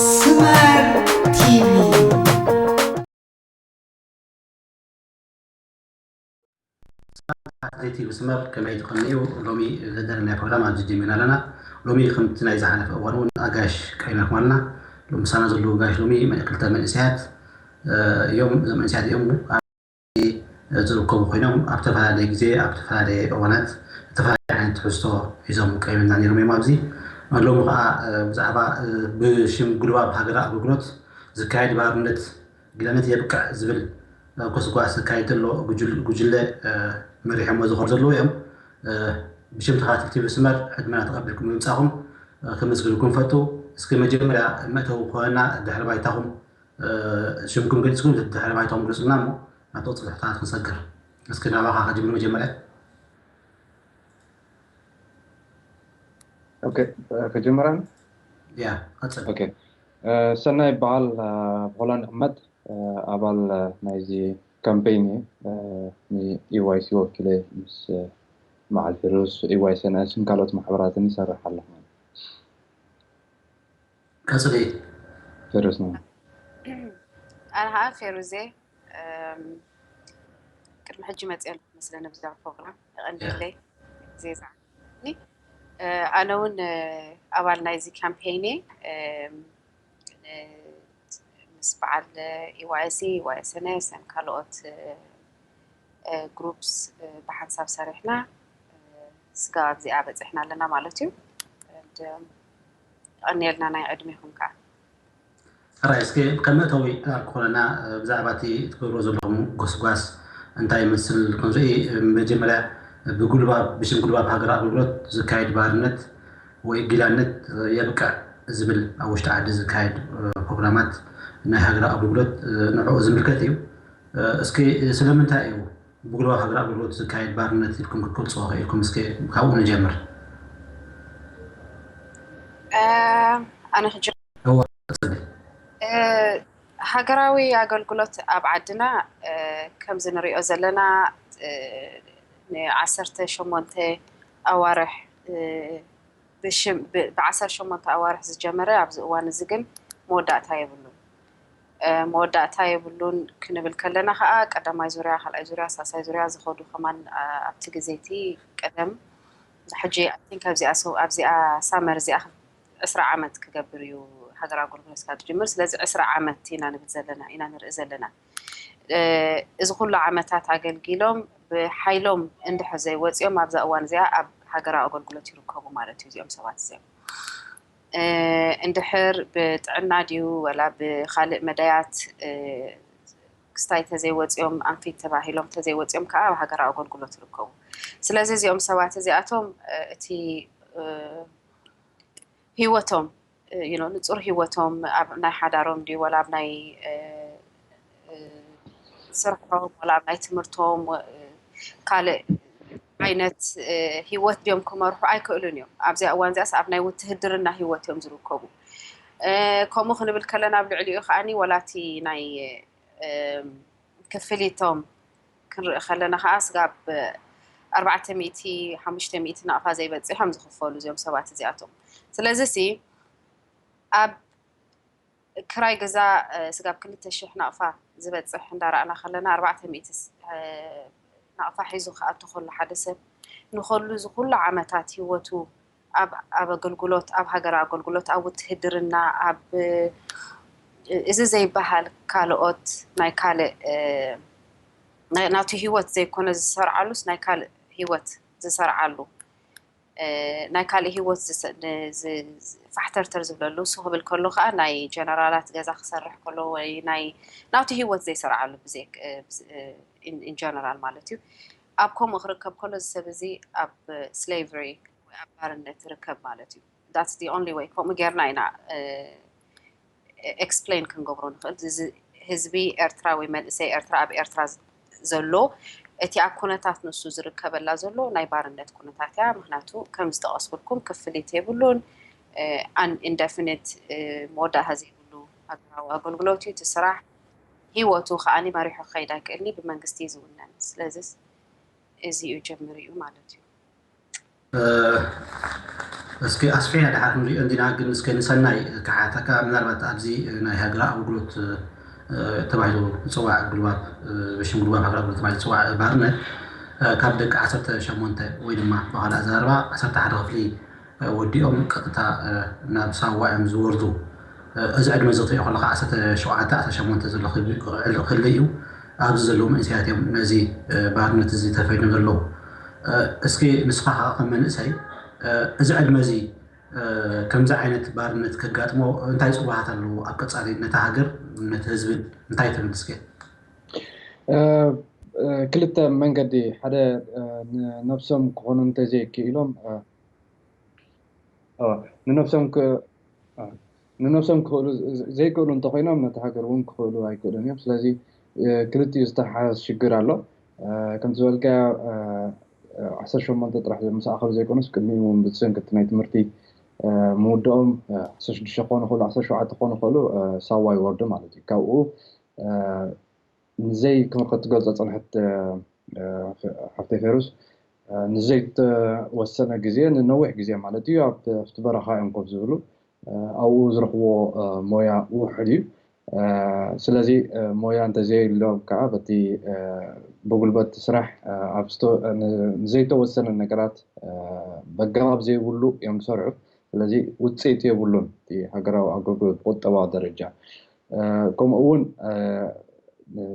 ስመር ቲቪ። ኣትሌት ይብስመር ከመይ ትቐንዩ? ሎሚ ዘለና ፕሮግራም ኣብዚ ጀሚርና ኣለና። ሎሚ ከምቲ ናይ ዝሓለፈ እዋን እውን ኣጋሽ ቀይመኩም ኣለና። ሎሚ ምሳና ዘለዉ ኣጋሽ ሎሚ ክልተ መንእሰያት እዮም። እዞም መንእሰያት እዮም ኣብ ዝርከቡ ኮይኖም ኣብ ዝተፈላለየ ግዜ ኣብ ዝተፈላለየ እዋናት ዝተፈላለየ ዓይነት ትሕዝቶ ሒዞም ቀይምና ነይሮም እዮም። ኣብዚ ሎሚ ከዓ ብዛዕባ ብሽም ጉልባብ ሃገር ኣገልግሎት ዝካየድ ባርነት ግዳነት የብቅዕ ዝብል ጎስጓስ ዝካየድ ዘሎ ጉጅለ መሪሖሞ ዝኸዱ ዘለዉ እዮም። ብሽም ተኸታተልቲ ቲቪ ስመር ዕድመና ተቐቢልኩም ምምፃእኹም ከመስግንኩም ፈቱ። እስኪ መጀመርያ መእተዊ ክኾነና ድሕሪ ባይታኹም ሽምኩም ገሊፅኩም ድሕሪ ባይታኹም ግለፁልና እሞ ናብ ተቕፅል ሕታት ክንሰግር። እስኪ ናባኻ ከጅምር መጀመርያ። ኦኬ፣ ከጀምር ኣነ? ያ ቀፅል። ኦኬ፣ ሰናይ ይበሃል። ኣብ ሆላንድ ይቕመጥ። ኣባል ናይዚ ካምፔይን እየ። ን EYC ወኪለ ምስ በዓል ፌሩዝ፣ EYSNS ን ካልኦት ማሕበራትን ይሰርሕ ኣለኹ። ቀፅሊ። ፌሩዝ ነው። ኣነ ከዓ ፌሩዝ እየ። ቅድሚ ሕጂ መፅየ ኣለኩ መስለኒ ብዛ ፕሮግራም። የቐንየለይ ግዜ ዝዓኒ። ኣነ እውን ኣባል ናይዚ ካምፔይን እየ። ምስ በዓል EYC፣ EYSNS ን ካልኦት ግሩፕስ ብሓንሳብ ሰሪሕና ስጋብ ኣብዚኣ በፂሕና ኣለና ማለት እዩ። የቐንየልና ናይ ዕድሜኹም ከዓ። ሕራይ እስኪ ከም መእተዊ ዕላል ክኾነና ብዛዕባ እቲ ትገብርዎ ዘለኹም ጎስጓስ እንታይ ይመስል ክንርኢ፣ መጀመርያ ብጉልባብ ብሽም ጉልባብ ሃገር ኣገልግሎት ዝካየድ ባርነት ወይ ጊላነት የብቅዕ ዝብል ኣብ ውሽጢ ዓዲ ዝካየድ ፕሮግራማት ናይ ሃገር ኣገልግሎት ንዕኡ ዝምልከት እዩ። እስኪ ስለምንታይ እዩ ብጉልባብ ሃገር ኣገልግሎት ዝካየድ ባርነት ኢልኩም ክትገልፅዎ ክኢልኩም? እስኪ ካብኡ ንጀምር። ኣነ ክጅ እወ፣ ቀፅሊ። ሃገራዊ ኣገልግሎት ኣብ ዓድና ከምዚ ንሪኦ ዘለና ንዓሰርተ ሸሞንተ ኣዋርሕ ብዓሰርተ ሸሞንተ ኣዋርሕ ዝጀመረ ኣብዚ እዋን እዚ ግን መወዳእታ የብሉን። መወዳእታ የብሉን ክንብል ከለና ከዓ ቀዳማይ ዙርያ፣ ካልኣይ ዙርያ፣ ሳልሳይ ዙርያ ዝኸዱ ከማን ኣብቲ ግዜ እቲ ቀደም ሕጂ ኣብዚኣ ኣብዚኣ ሳመር እዚኣ ዕስራ ዓመት ክገብር እዩ ሃገር ኣገልግሎት ካብ ዝጅምር። ስለዚ ዕስራ ዓመት ኢና ንብል ዘለና ኢና ንርኢ ዘለና። እዚ ኩሉ ዓመታት ኣገልጊሎም ብሓይሎም እንድሕር ዘይወፂኦም ኣብዛ እዋን እዚኣ ኣብ ሃገራዊ ኣገልግሎት ይርከቡ ማለት እዩ። እዚኦም ሰባት እዚኦም እንድሕር ብጥዕና ድዩ ወላ ብካልእ መዳያት ክስታይ ተዘይወፂኦም ኣንፊት ተባሂሎም ተዘይወፂኦም ከዓ ኣብ ሃገራዊ ኣገልግሎት ይርከቡ። ስለዚ እዚኦም ሰባት እዚኣቶም እቲ ህይወቶም you know ንፁር ህይወቶም ኣብ ናይ ሓዳሮም ድዩ ወላ ኣብ ናይ ስርሖም ወላ ኣብ ናይ ትምህርቶም ካልእ ዓይነት ህይወት ድዮም ክመርሑ ኣይክእሉን እዮም። ኣብዚኣ እዋን እዚኣስ ኣብ ናይ ውትህድርና ህይወት እዮም ዝርከቡ። ከምኡ ክንብል ከለና ኣብ ልዕሊኡ ከዓኒ ወላቲ ናይ ክፍሊቶም ክንርኢ ከለና ከዓ ስጋብ ኣርባዕተ ሚእቲ ሓሙሽተ ሚእቲ ናቕፋ ዘይበፅሖም ዝኽፈሉ እዚኦም ሰባት እዚኣቶም። ስለዚ ሲ ኣብ ክራይ ገዛ ስጋብ ክልተ ሽሕ ናቕፋ ዝበፅሕ እንዳረኣና ከለና ኣርባዕተ ሚእቲ ናቕፋ ሒዙ ክኣቱ ከሎ ሓደ ሰብ ንኸሉ እዚ ኩሉ ዓመታት ህይወቱ ኣብ ኣብ ኣገልግሎት ኣብ ሃገር ኣገልግሎት ኣብ ውትህድርና ኣብ እዚ ዘይበሃል ካልኦት ናይ ካልእ ናቱ ህይወት ዘይኮነ ዝሰርዓሉስ ናይ ካልእ ህይወት ዝሰርዓሉ ናይ ካልእ ህይወት ፋሕተርተር ዝብለሉ እሱ ክብል ከሎ ከዓ ናይ ጀነራላት ገዛ ክሰርሕ ከሎ ወይ ናይ ናቱ ህይወት ዘይሰርዓሉ ብዘይ ኢንጀነራል ማለት እዩ። ኣብ ከምኡ ክርከብ ከሎ እዚ ሰብ እዚ ኣብ ስሌቨሪ ወይ ኣብ ባርነት ይርከብ ማለት እዩ። That's the only way። ከምኡ ጌርና ኢና ኤክስፕሌን ክንገብሮ ንኽእል። ህዝቢ ኤርትራ ወይ መንእሰይ ኤርትራ ኣብ ኤርትራ ዘሎ እቲ ኣብ ኩነታት ንሱ ዝርከበላ ዘሎ ናይ ባርነት ኩነታት እያ። ምክንያቱ ከም ዝጠቐስኩልኩም ክፍሊት የብሉን። ኣን ኢንደፊኒት መወዳእታ ዘይብሉ ሃገራዊ ኣገልግሎት እዩ። እቲ ስራሕ ህይወቱ ከዓኒ መሪሑ ክኸይድ ኣይክእልኒ፣ ብመንግስቲ እዩ ዝውነን። ስለዚ እዚ እዩ ጀምር እዩ ማለት እዩ። እስኪ ኣስፊሕና ድሓር ክንሪኦ እንዲና፣ ግን እስከ ንሰናይ ክሓተካ፣ ምናልባት ኣብዚ ናይ ሃገራዊ ኣገልግሎት ተባሂሉ ዝፅዋዕ ጉልባብ፣ ብሽም ጉልባብ ሃገራዊ ኣገልግሎት ተባሂሉ ዝፅዋዕ ባርነት ካብ ደቂ ዓሰርተ ሸሞንተ ወይ ድማ ብካልእ ኣዘራርባ ዓሰርተ ሓደ ክፍሊ ወዲኦም ቀጥታ ናብ ሳዋ እዮም ዝወርዱ። እዚ ዕድመ እዚ ክትሪኦ ከለካ ዓሰርተ ሸውዓተ ዓሰርተ ሸሞንተ ዘሎ ክህሉ እዩ። ኣብዚ ዘለዉ መንእሰያት እዮም ነዚ ባርነት እዚ ተፈይዶም ዘለዉ። እስኪ ንስኻ ከዓ ከም መንእሰይ እዚ ዕድመ እዚ ከምዚ ዓይነት ባርነት ከጋጥሞ እንታይ ፅልዋታት ኣለዎ ኣብ ቀፃሊ ነታ ሃገር ነቲ ህዝብን እንታይ ትብል እስኪ? ክልተ መንገዲ፣ ሓደ ንነብሶም ክኾኑ እንተዘይክኢሎም ንነብሶም ንነብሶም ክኽእሉ ዘይክእሉ እንተኮይኖም ነቲ ሃገር እውን ክኽእሉ ኣይክእሉን እዮም። ስለዚ ክልቲኡ ዝተሓዝ ሽግር ኣሎ። ከምቲ ዝበልካዮ ዓሰርተ ሸሞንተ ጥራሕ ምስ ኣኸሉ ዘይኮኑስ ቅድሚኡ እውን ብሰንኪ እቲ ናይ ትምህርቲ ምውድኦም ዓሰርተ ሽዱሽተ ክኾኑ ይኽእሉ፣ ዓሰርተ ሸውዓተ ክኾኑ ይኽእሉ ሳዋ ይወርዱ ማለት እዩ። ካብኡ ንዘይ ክትገልፆ ፀንሐት ሓፍተይ ፌሩስ ንዘይተወሰነ ግዜ ንነዊሕ ግዜ ማለት እዩ ኣብቲ በረኻ እዮም ኮፍ ዝብሉ። ኣብኡ ዝረኽብዎ ሞያ ውሑድ እዩ። ስለዚ ሞያ እንተዘየሎም ከዓ በቲ ብጉልበት ስራሕ ንዘይተወሰነ ነገራት በገባብ ዘይብሉ እዮም ዝሰርሑ። ስለዚ ውፅኢት የብሉን እቲ ሃገራዊ ኣገልግሎት ብቁጠባዊ ደረጃ። ከምኡ እውን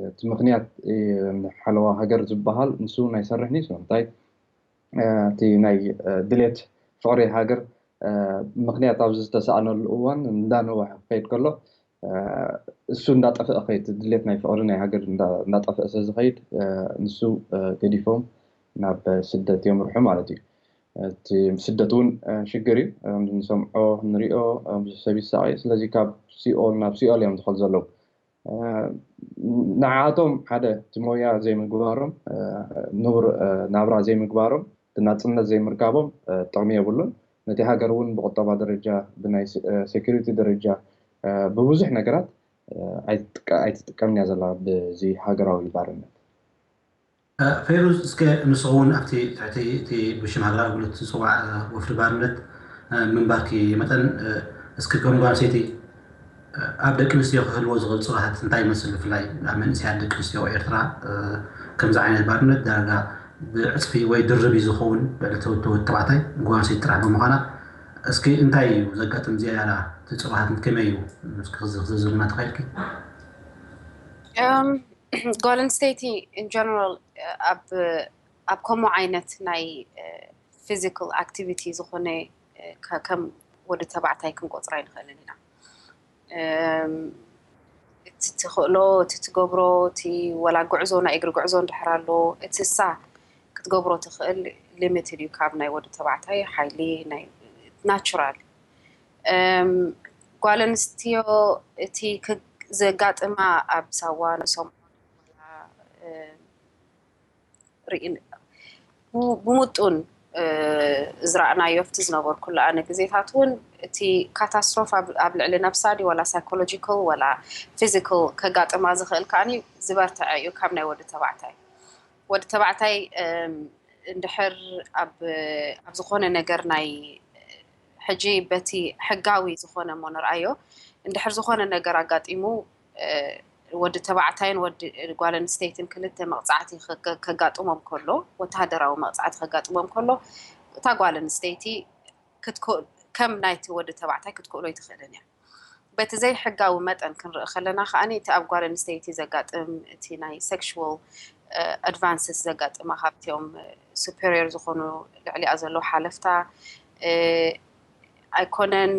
እቲ ምክንያት ሓለዋ ሃገር ዝበሃል ንሱ ናይ ሰርሕ ንሱ እንታይ እቲ ናይ ድሌት ፍቅሪ ሃገር ምክንያት ኣብዚ ዝተሰኣነሉ እዋን እንዳነወሐ ክኸይድ ከሎ እሱ እንዳጠፍአ ከይድ ድሌት ናይ ፍቅሪ ናይ ሃገር እንዳጠፍአ ስለ ዝኸይድ ንሱ ገዲፎም ናብ ስደት የምርሑ ማለት እዩ። እቲ ስደት እውን ሽግር እዩ። ንሰምዖ ንሪኦ ብዙሕ ሰብ ይሳቀ። ስለዚ ካብ ሲኦል ናብ ሲኦል እዮም ዝኸዱ ዘለዉ። ንዓኣቶም ሓደ እቲ ሞያ ዘይምግባሮም፣ ንቡር ናብራ ዘይምግባሮም፣ እቲ ናፅነት ዘይምርካቦም ጥቕሚ የብሉን። ነቲ ሃገር እውን ብቁጠባ ደረጃ፣ ብናይ ሴኩሪቲ ደረጃ፣ ብብዙሕ ነገራት ኣይትጥቀምን እያ ዘላ ብዚ ሃገራዊ ባርነት። ፌሩዝ፣ እስከ ንስኹ እውን ኣብቲ ትሕቲ እቲ ብሽም ሃገራዊ ኣገልግሎት ዝፅዋዕ ወፍሪ ባርነት ምንባርኪ መጠን እስኪ ከም ጓል ኣንስተይቲ ኣብ ደቂ ኣንስትዮ ክህልዎ ዝኽእል ፅልዋታት እንታይ ይመስል? ብፍላይ ኣብ መንእሰያት ደቂ ኣንስትዮ ኤርትራ ከምዚ ዓይነት ባርነት ዳርጋ ብዕፅፊ ወይ ድርብ እዩ ዝኸውን ልዕሊ እቲ ወዲ ተባዕታይ። ጓል ኣንስተይቲ ጥራሕ ብምዃና እስኪ እንታይ እዩ ዘጋጥም ዝያዳ እቲ ፅልዋታት ከመይ እዩ? እስኪ ክዝርዝርና ተኽእልኪ? ጓል ኣንስተይቲ in general ኣብ ኣብ ከምኡ ዓይነት ናይ physical activity ዝኾነ ከም ወዲ ተባዕታይ ክንቆፅራ ኣይንኽእልን ኢና። እቲ ትኽእሎ፣ እቲ ትገብሮ፣ እቲ ወላ ጉዕዞ ናይ እግሪ ጉዕዞ እንድሕር ኣሎ እቲ እሳ ክትገብሮ ትኽእል limited እዩ ካብ ናይ ወዲ ተባዕታይ ሓይሊ ናይ natural። ጓል ኣንስትዮ እቲ ዘጋጥማ ኣብ ሳዋ ንሰምዖ ብሙጡን ዝረኣናዮ ኣብቲ ዝነበርኩሉ ኣነ ግዜታት እውን እቲ ካታስትሮፍ ኣብ ልዕሊ ነብሳ ድዩ ዋላ ሳይኮሎጂካል ዋላ ፊዚካል ከጋጥማ ዝኽእል ከዓኒ ዝበርትዐ እዩ ካብ ናይ ወዲ ተባዕታይ። ወዲ ተባዕታይ እንድሕር ኣብ ዝኾነ ነገር ናይ ሕጂ በቲ ሕጋዊ ዝኾነ እሞ ንርኣዮ እንድሕር ዝኾነ ነገር ኣጋጢሙ ወዲ ተባዕታይን ወዲ ጓል ኣንስተይትን ክልተ መቕፃዕቲ ከጋጥሞም ከሎ ወተሃደራዊ መቕፃዕቲ ከጋጥሞም ከሎ እታ ጓል ኣንስተይቲ ከም ናይቲ ወዲ ተባዕታይ ክትክእሎ ኣይትኽእልን እያ። በቲ ዘይሕጋዊ መጠን ክንርኢ ከለና ከዓኒ እቲ ኣብ ጓል ኣንስተይቲ ዘጋጥም እቲ ናይ sexual advances ዘጋጥማ ካብቲኦም superior ዝኾኑ ልዕሊኣ ዘለዉ ሓለፍታ ኣይኮነን።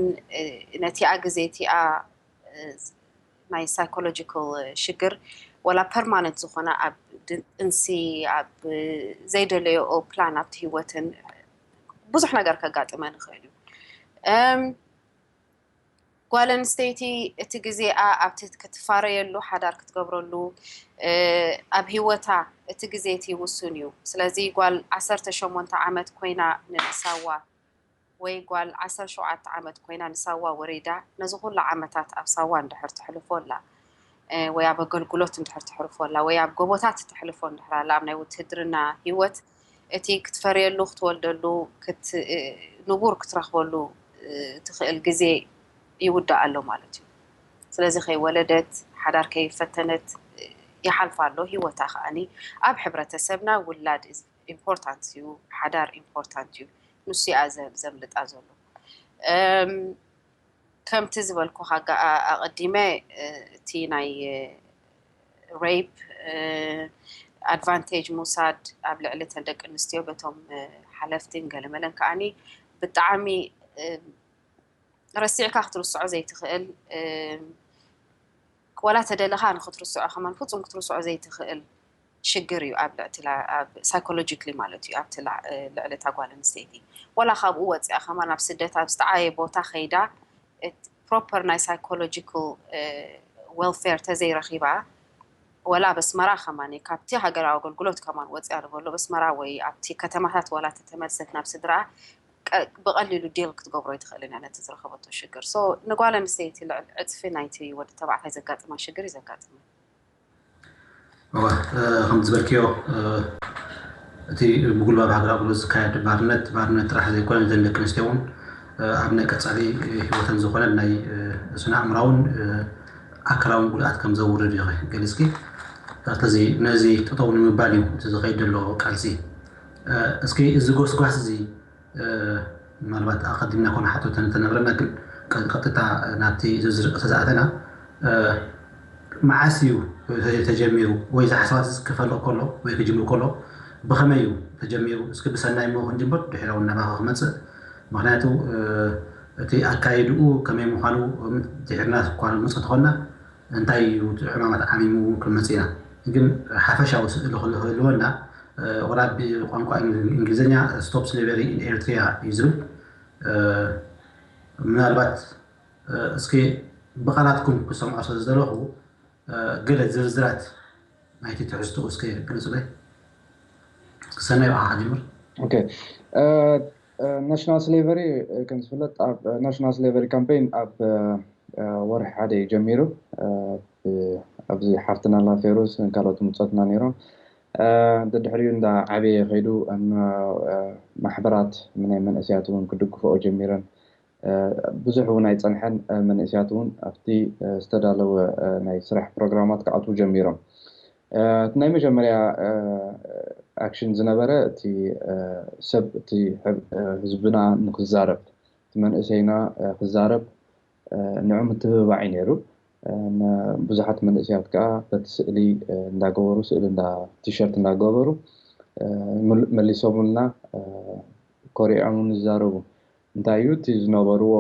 ነቲኣ ግዜ እቲኣ ናይ psychological ሽግር ዋላ permanent ዝኾነ ኣብ ጥንሲ ኣብ ዘይደለየኦ ፕላን ኣብቲ ህይወትን ብዙሕ ነገር ከጋጥመን ይኽእል እዩ። ጓል ኣንስተይቲ እቲ ግዜኣ ኣብቲ ክትፋረየሉ ሓዳር ክትገብረሉ ኣብ ህይወታ እቲ ግዜ እቲ ውሱን እዩ። ስለዚ ጓል ዓሰርተ ሸሞንተ ዓመት ኮይና ንሳዋ ወይ ጓል ዓሰርተ ሸውዓተ ዓመት ኮይና ንሳዋ ወሪዳ ነዚ ኩሉ ዓመታት ኣብ ሳዋ እንድሕር ትሕልፎ ኣላ፣ ወይ ኣብ ኣገልግሎት እንድሕር ትሕልፎ ኣላ፣ ወይ ኣብ ጎቦታት ትሕልፎ እንድሕር ኣላ፣ ኣብ ናይ ውትህድርና ህይወት እቲ ክትፈርየሉ፣ ክትወልደሉ፣ ንቡር ክትረኽበሉ ትኽእል ግዜ ይውዳእ ኣሎ ማለት እዩ። ስለዚ ከይወለደት፣ ሓዳር ከይፈተነት ይሓልፋ ኣሎ ህይወታ። ከዓኒ ኣብ ሕብረተሰብና ውላድ ኢምፖርታንት እዩ፣ ሓዳር ኢምፖርታንት እዩ። ንሱ እያ ዘምልጣ ዘሎ። ከምቲ ዝበልኩኻ ኣቐዲመ፣ እቲ ናይ ሬፕ ኣድቫንቴጅ ምውሳድ ኣብ ልዕሊ ተን ደቂ ኣንስትዮ በቶም ሓለፍትን ገለመለን ከዓኒ ብጣዕሚ ረሲዕካ ክትርስዖ ዘይትኽእል፣ ዋላ ተደለኻ ንክትርስዖ ከማን ፍጹም ክትርስዖ ዘይትኽእል ሽግር እዩ ኣብ ልዕሊ፣ ኣብ ሳይኮሎጂካሊ ማለት እዩ፣ ኣብቲ ልዕሊ እታ ጓል ኣንስተይቲ። ዋላ ካብኡ ወፂኣ ከማን ኣብ ስደት ኣብ ዝተዓየ ቦታ ከይዳ ፕሮፐር ናይ ሳይኮሎጂካል ዌልፌር ተዘይረኺባ፣ ወላ ኣብ ኣስመራ ከማን ካብቲ ሃገራዊ ኣገልግሎት ከማን ወፂኣ ንበሎ፣ ኣብ ኣስመራ ወይ ኣብቲ ከተማታት ዋላ ተተመልሰት ናብ ስድራ ብቐሊሉ ዲል ክትገብሮ ይትኽእልን እያ ነቲ ዝረኸበቶ ሽግር። ሶ ንጓል ኣንስተይቲ ልዕሊ ዕፅፊ ናይቲ ወዲ ተባዕታይ ዘጋጥማ ሽግር እዩ ዘጋጥማ። እወ፣ ከም ዝበልክዮ፣ እቲ ብጉልባብ ሃገር ኣጉሎ ዝካየድ ባርነት፣ ባርነት ጥራሕ ዘይኮነ፣ እዘን ደቂ ኣንስትዮ እውን ኣብ ናይ ቀጻሊ ህይወተን ዝኾነ ናይ ስነ ኣእምራውን ኣካላውን ጉድኣት ከም ዘውርድ እዩ ገሊጽኪ። ስለዚ ነዚ ጠጠው ንምባል እዩ እቲ ዝኸይድ ዘሎ ቃልሲ። እስኪ እዚ ጎስጓስ እዚ ምናልባት ኣቐዲምና ኮነ ሓተተ እንተነበረና፣ ግን ቀጥታ ናብቲ ዝርዝር ርእሰ ዝኣተና፣ መዓስ እዩ ተጀሚሩ ወይ እዚ ሓሳባት እዚ ክፈልቕ ከሎ ወይ ክጅምር ከሎ ብኸመይ እዩ ተጀሚሩ? እስኪ ብሰናይ እሞ ክንጅምር፣ ድሒራ እውን ናባኸ ክመጽእ። ምኽንያቱ እቲ ኣካይድኡ ከመይ ምዃኑ ድሒርና እኳ ንመጽእ ተኾንና፣ እንታይ እዩ እቲ ሕማማት ዓሚሙ እውን ክንመጽእ ኢና። ግን ሓፈሻዊ ስእሊ ክህልወና፣ ወላ ብቋንቋ እንግሊዝኛ ስቶፕ ስሌቨሪ ኢን ኤርትሪያ እዩ ዝብል። ምናልባት እስኪ ብቓላትኩም ክሰምዖ ስለ ዝደለኹ፣ ገለ ዝርዝራት ናይቲ ትሕዝትኡ እስኪ ግለጹለይ። እስኪ ሰናይ፣ ብኣኻ ክጅምር። ኦኬ። ናሽናል ስሌቨሪ ከም ዝፍለጥ፣ ኣብ ናሽናል ስሌቨሪ ካምፔይን ኣብ ወርሒ ሓደ እዩ ጀሚሩ። ኣብዚ ሓፍትና ላፌሩስ ካልኦት ምጸትና ነይሮም። ደድሕሪኡ እንዳ ዓበየ ከይዱ፣ ማሕበራት ናይ መንእሰያት እውን ክድግፍኦ ጀሚረን። ብዙሕ እውን ኣይጸንሐን፣ መንእሰያት እውን ኣብቲ ዝተዳለወ ናይ ስራሕ ፕሮግራማት ክኣትዉ ጀሚሮም። እቲ ናይ መጀመርያ ኣክሽን ዝነበረ፣ እቲ ሰብ፣ እቲ ህዝብና ንክዛረብ፣ እቲ መንእሰይና ክዛረብ፣ ንዑ ምትብባዕ እዩ ነይሩ። ብዙሓት መንእሰያት ከዓ በቲ ስእሊ እንዳገበሩ፣ ስእሊ እንዳ ቲሸርት እንዳገበሩ መሊሶምልና፣ ኮሪዖም ይዛረቡ። እንታይ እዩ እቲ ዝነበርዎ፣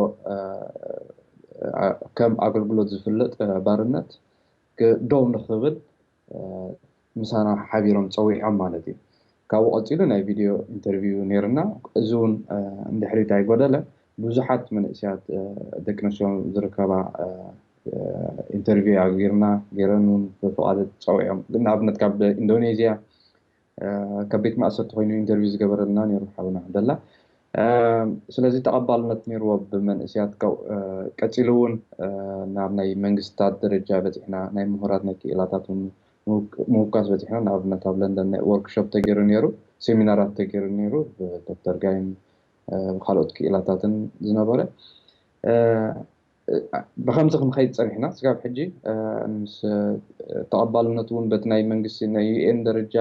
ከም ኣገልግሎት ዝፍለጥ ባርነት ደው ንክብል ምሳና ሓቢሮም ጸዊዖም ማለት እዩ። ካብኡ ቀጺሉ ናይ ቪድዮ ኢንተርቪው ነይርና። እዚ እውን እንድሕሪት ኣይጎደለ። ብዙሓት መንእሰያት ደቂ ኣንስትዮ ዝርከባ ኢንተርቪው ኣግቢርና፣ ገይረን እውን ብፍቓድ ጸዊዖም። ንኣብነት ካብ ኢንዶኔዝያ፣ ካብ ቤት ማእሰርቲ ኮይኑ ኢንተርቪው ዝገበረልና ነይሩ ሓውና ዓብደላ። ስለዚ ተቐባልነት ነይርዎ ብመንእሰያት። ቀጺሉ እውን ናብ ናይ መንግስታት ደረጃ በጺሕና፣ ናይ ምሁራት፣ ናይ ክኢላታት እውን ምውካስ በጺሕና። ንኣብነት ኣብ ለንደን ናይ ወርክሾፕ ተገይሩ ነይሩ፣ ሴሚናራት ተገይሩ ነይሩ ብዶክተር ጋይም ብካልኦት ክኢላታትን ዝነበረ። ብከምዚ ክንኸይድ ጸኒሕና ስጋብ ሕጂ። ምስ ተቐባልነቱ እውን በቲ ናይ መንግስቲ ናይ ዩኤን ደረጃ፣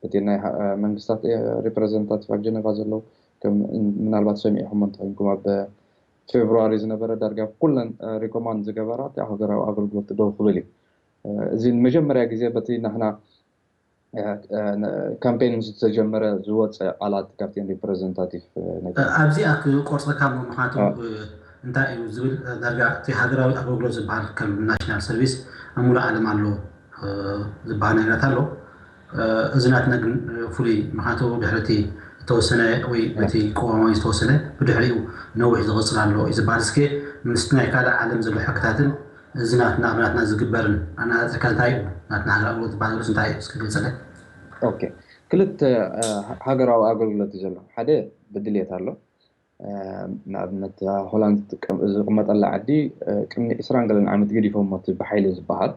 በቲ ናይ መንግስታት ሪፕሬዘንታቲቭ ኣብ ጀነቫ ዘለዉ፣ ምናልባት ሰሚዕኹም እንተኮይንኩም፣ ኣብ ፌብሩዋሪ ዝነበረ ዳርጋ ኩለን ሪኮማንድ ዝገበራ ሃገራዊ ኣገልግሎት ደው ክብል እዩ። እዚ ንመጀመርያ ግዜ በቲ ናህና ካምፔን ምስ ዝተጀመረ ዝወፀ ቃላት ካብቲ ሪፕሬዘንታቲቭ ነገር። ኣብዚኣ ክቆርፀካ እሞ፣ ምክንያቱ እንታይ እዩ ዝብል ዳርጋ እቲ ሃገራዊ ኣገልግሎት ዝበሃል ከም ናሽናል ሰርቪስ ኣብ ሙሉእ ዓለም ኣሎ ዝበሃል ነገራት ኣሎ። እዚ ናትና ግን ፍሉይ፣ ምክንያቱ ድሕሪ እቲ ዝተወሰነ ወይ በቲ ቅዋማዊ ዝተወሰነ ብድሕሪኡ ነዊሕ ዝቕፅል ኣሎ እዩ ዝበሃል። እስከ ምስቲ ናይ ካልእ ዓለም ዘሎ ሕግታትን እዚ ናትና ኣብ ናትና ዝግበርን ኣነፃፂርካ እንታይ እዩ ናትና ሃገራዊ ኣገልግሎት ዝበሃል ንሱ እንታይ እዩ እስኪ ግልፀለይ። ኦኬ፣ ክልተ ሃገራዊ ኣገልግሎት እዩ ዘሎ። ሓደ ብድልየት ኣሎ፣ ንኣብነት ሆላንድ ዝቕመጠላ ዓዲ ቅድሚ ዕስራን ገለን ዓመት ገዲፎሞ እቲ ብሓይሊ ዝበሃል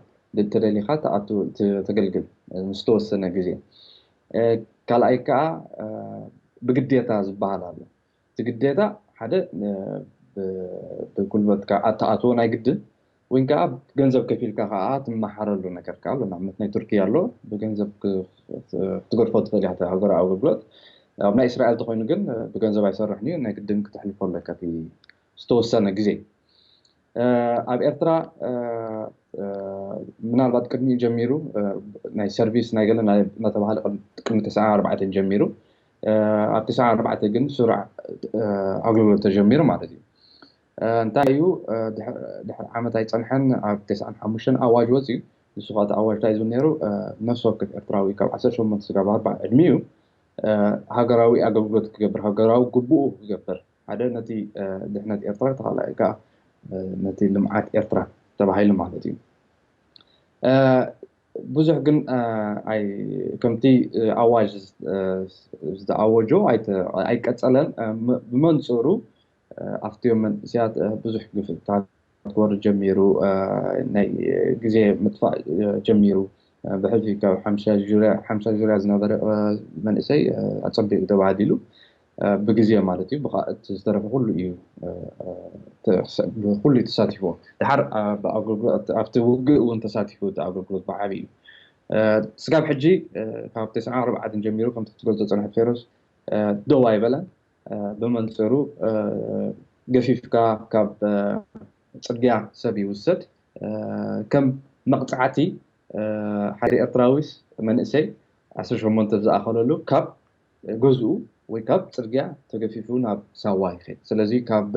ተደሊኻ ተኣቱ ተገልግል ንዝተወሰነ ግዜ። ካልኣይ ከዓ ብግዴታ ዝበሃል ኣሎ። እቲ ግዴታ ሓደ ብጉልበትካ ኣተኣትዎ ናይ ግድን ወይ ከዓ ገንዘብ ከፊልካ ከዓ ትመሓረሉ ነገር ከዓ ኣሎ። ንኣብነት ናይ ቱርኪ ኣሎ፣ ብገንዘብ ክትገድፎ ትኽእል ኢኻ ሃገራዊ ኣገልግሎት። ኣብ ናይ እስራኤል ተኮይኑ ግን ብገንዘብ ኣይሰርሕን እዩ፣ ናይ ግድን ክተሕልፎ ኣለካ እቲ ዝተወሰነ ግዜ። ኣብ ኤርትራ ምናልባት ቅድሚኡ ጀሚሩ ናይ ሰርቪስ ናይ ገለ እናተባሃለ ቅድሚ ተስዓን ኣርባዕተን ጀሚሩ፣ ኣብ ተስዓን ኣርባዕተ ግን ስሩዕ ኣገልግሎት ተጀሚሩ ማለት እዩ። እንታይ እዩ፣ ድሕሪ ዓመት ኣይፀንሐን ኣብ ተስዓን ሓሙሽተን ኣዋጅ ወፅዩ። ንሱ ከዓ እቲ ኣዋጅ እንታይ ዝብል ነይሩ? ነፍሲ ወከፍ ኤርትራዊ ካብ ዓሰርተ ሸሞንተ ስጋብ ኣርባዓ ዕድሚኡ ሃገራዊ ኣገልግሎት ክገብር፣ ሃገራዊ ግቡኡ ክገብር፣ ሓደ ነቲ ድሕነት ኤርትራ፣ ተኻልኣይ ከዓ ነቲ ልምዓት ኤርትራ ተባሂሉ ማለት እዩ። ብዙሕ ግን ከምቲ ኣዋጅ ዝተኣወጆ ኣይቀጸለን። ብመንጽሩ ኣብቲኦም መንእሰያት ብዙሕ ግፍዕታት ክወርድ ጀሚሩ፣ ናይ ግዜ ምጥፋእ ጀሚሩ። ብሕልፊ ካብ ሓምሳ ዙርያ ዝነበረ መንእሰይ ኣጸቢቑ ተባህዲሉ ብግዜ ማለት እዩ። ብካ እቲ ዝተረፈ ኩሉ እዩ ኩሉ ተሳቲፍዎ። ድሓር ኣብቲ ውግእ እውን ተሳቲፉ እቲ ኣገልግሎት ብዓቢ እዩ። ስጋብ ሕጂ ካብ ተስዓን ኣርባዕተን ጀሚሩ ከምቲ ክትገልጾ ዝጸንሐት ፌሮዝ ደው ኣይበለን። ብመንጽሩ ገፊፍካ ካብ ጽርግያ ሰብ ይውሰድ። ከም መቕጻዕቲ ሓደ ኤርትራዊስ መንእሰይ ዓሰርተ ሸሞንተ ዝኣኸለሉ ካብ ገዝኡ ወይ ካብ ጽርግያ ተገፊፉ ናብ ሳዋ ይኸድ። ስለዚ ካብ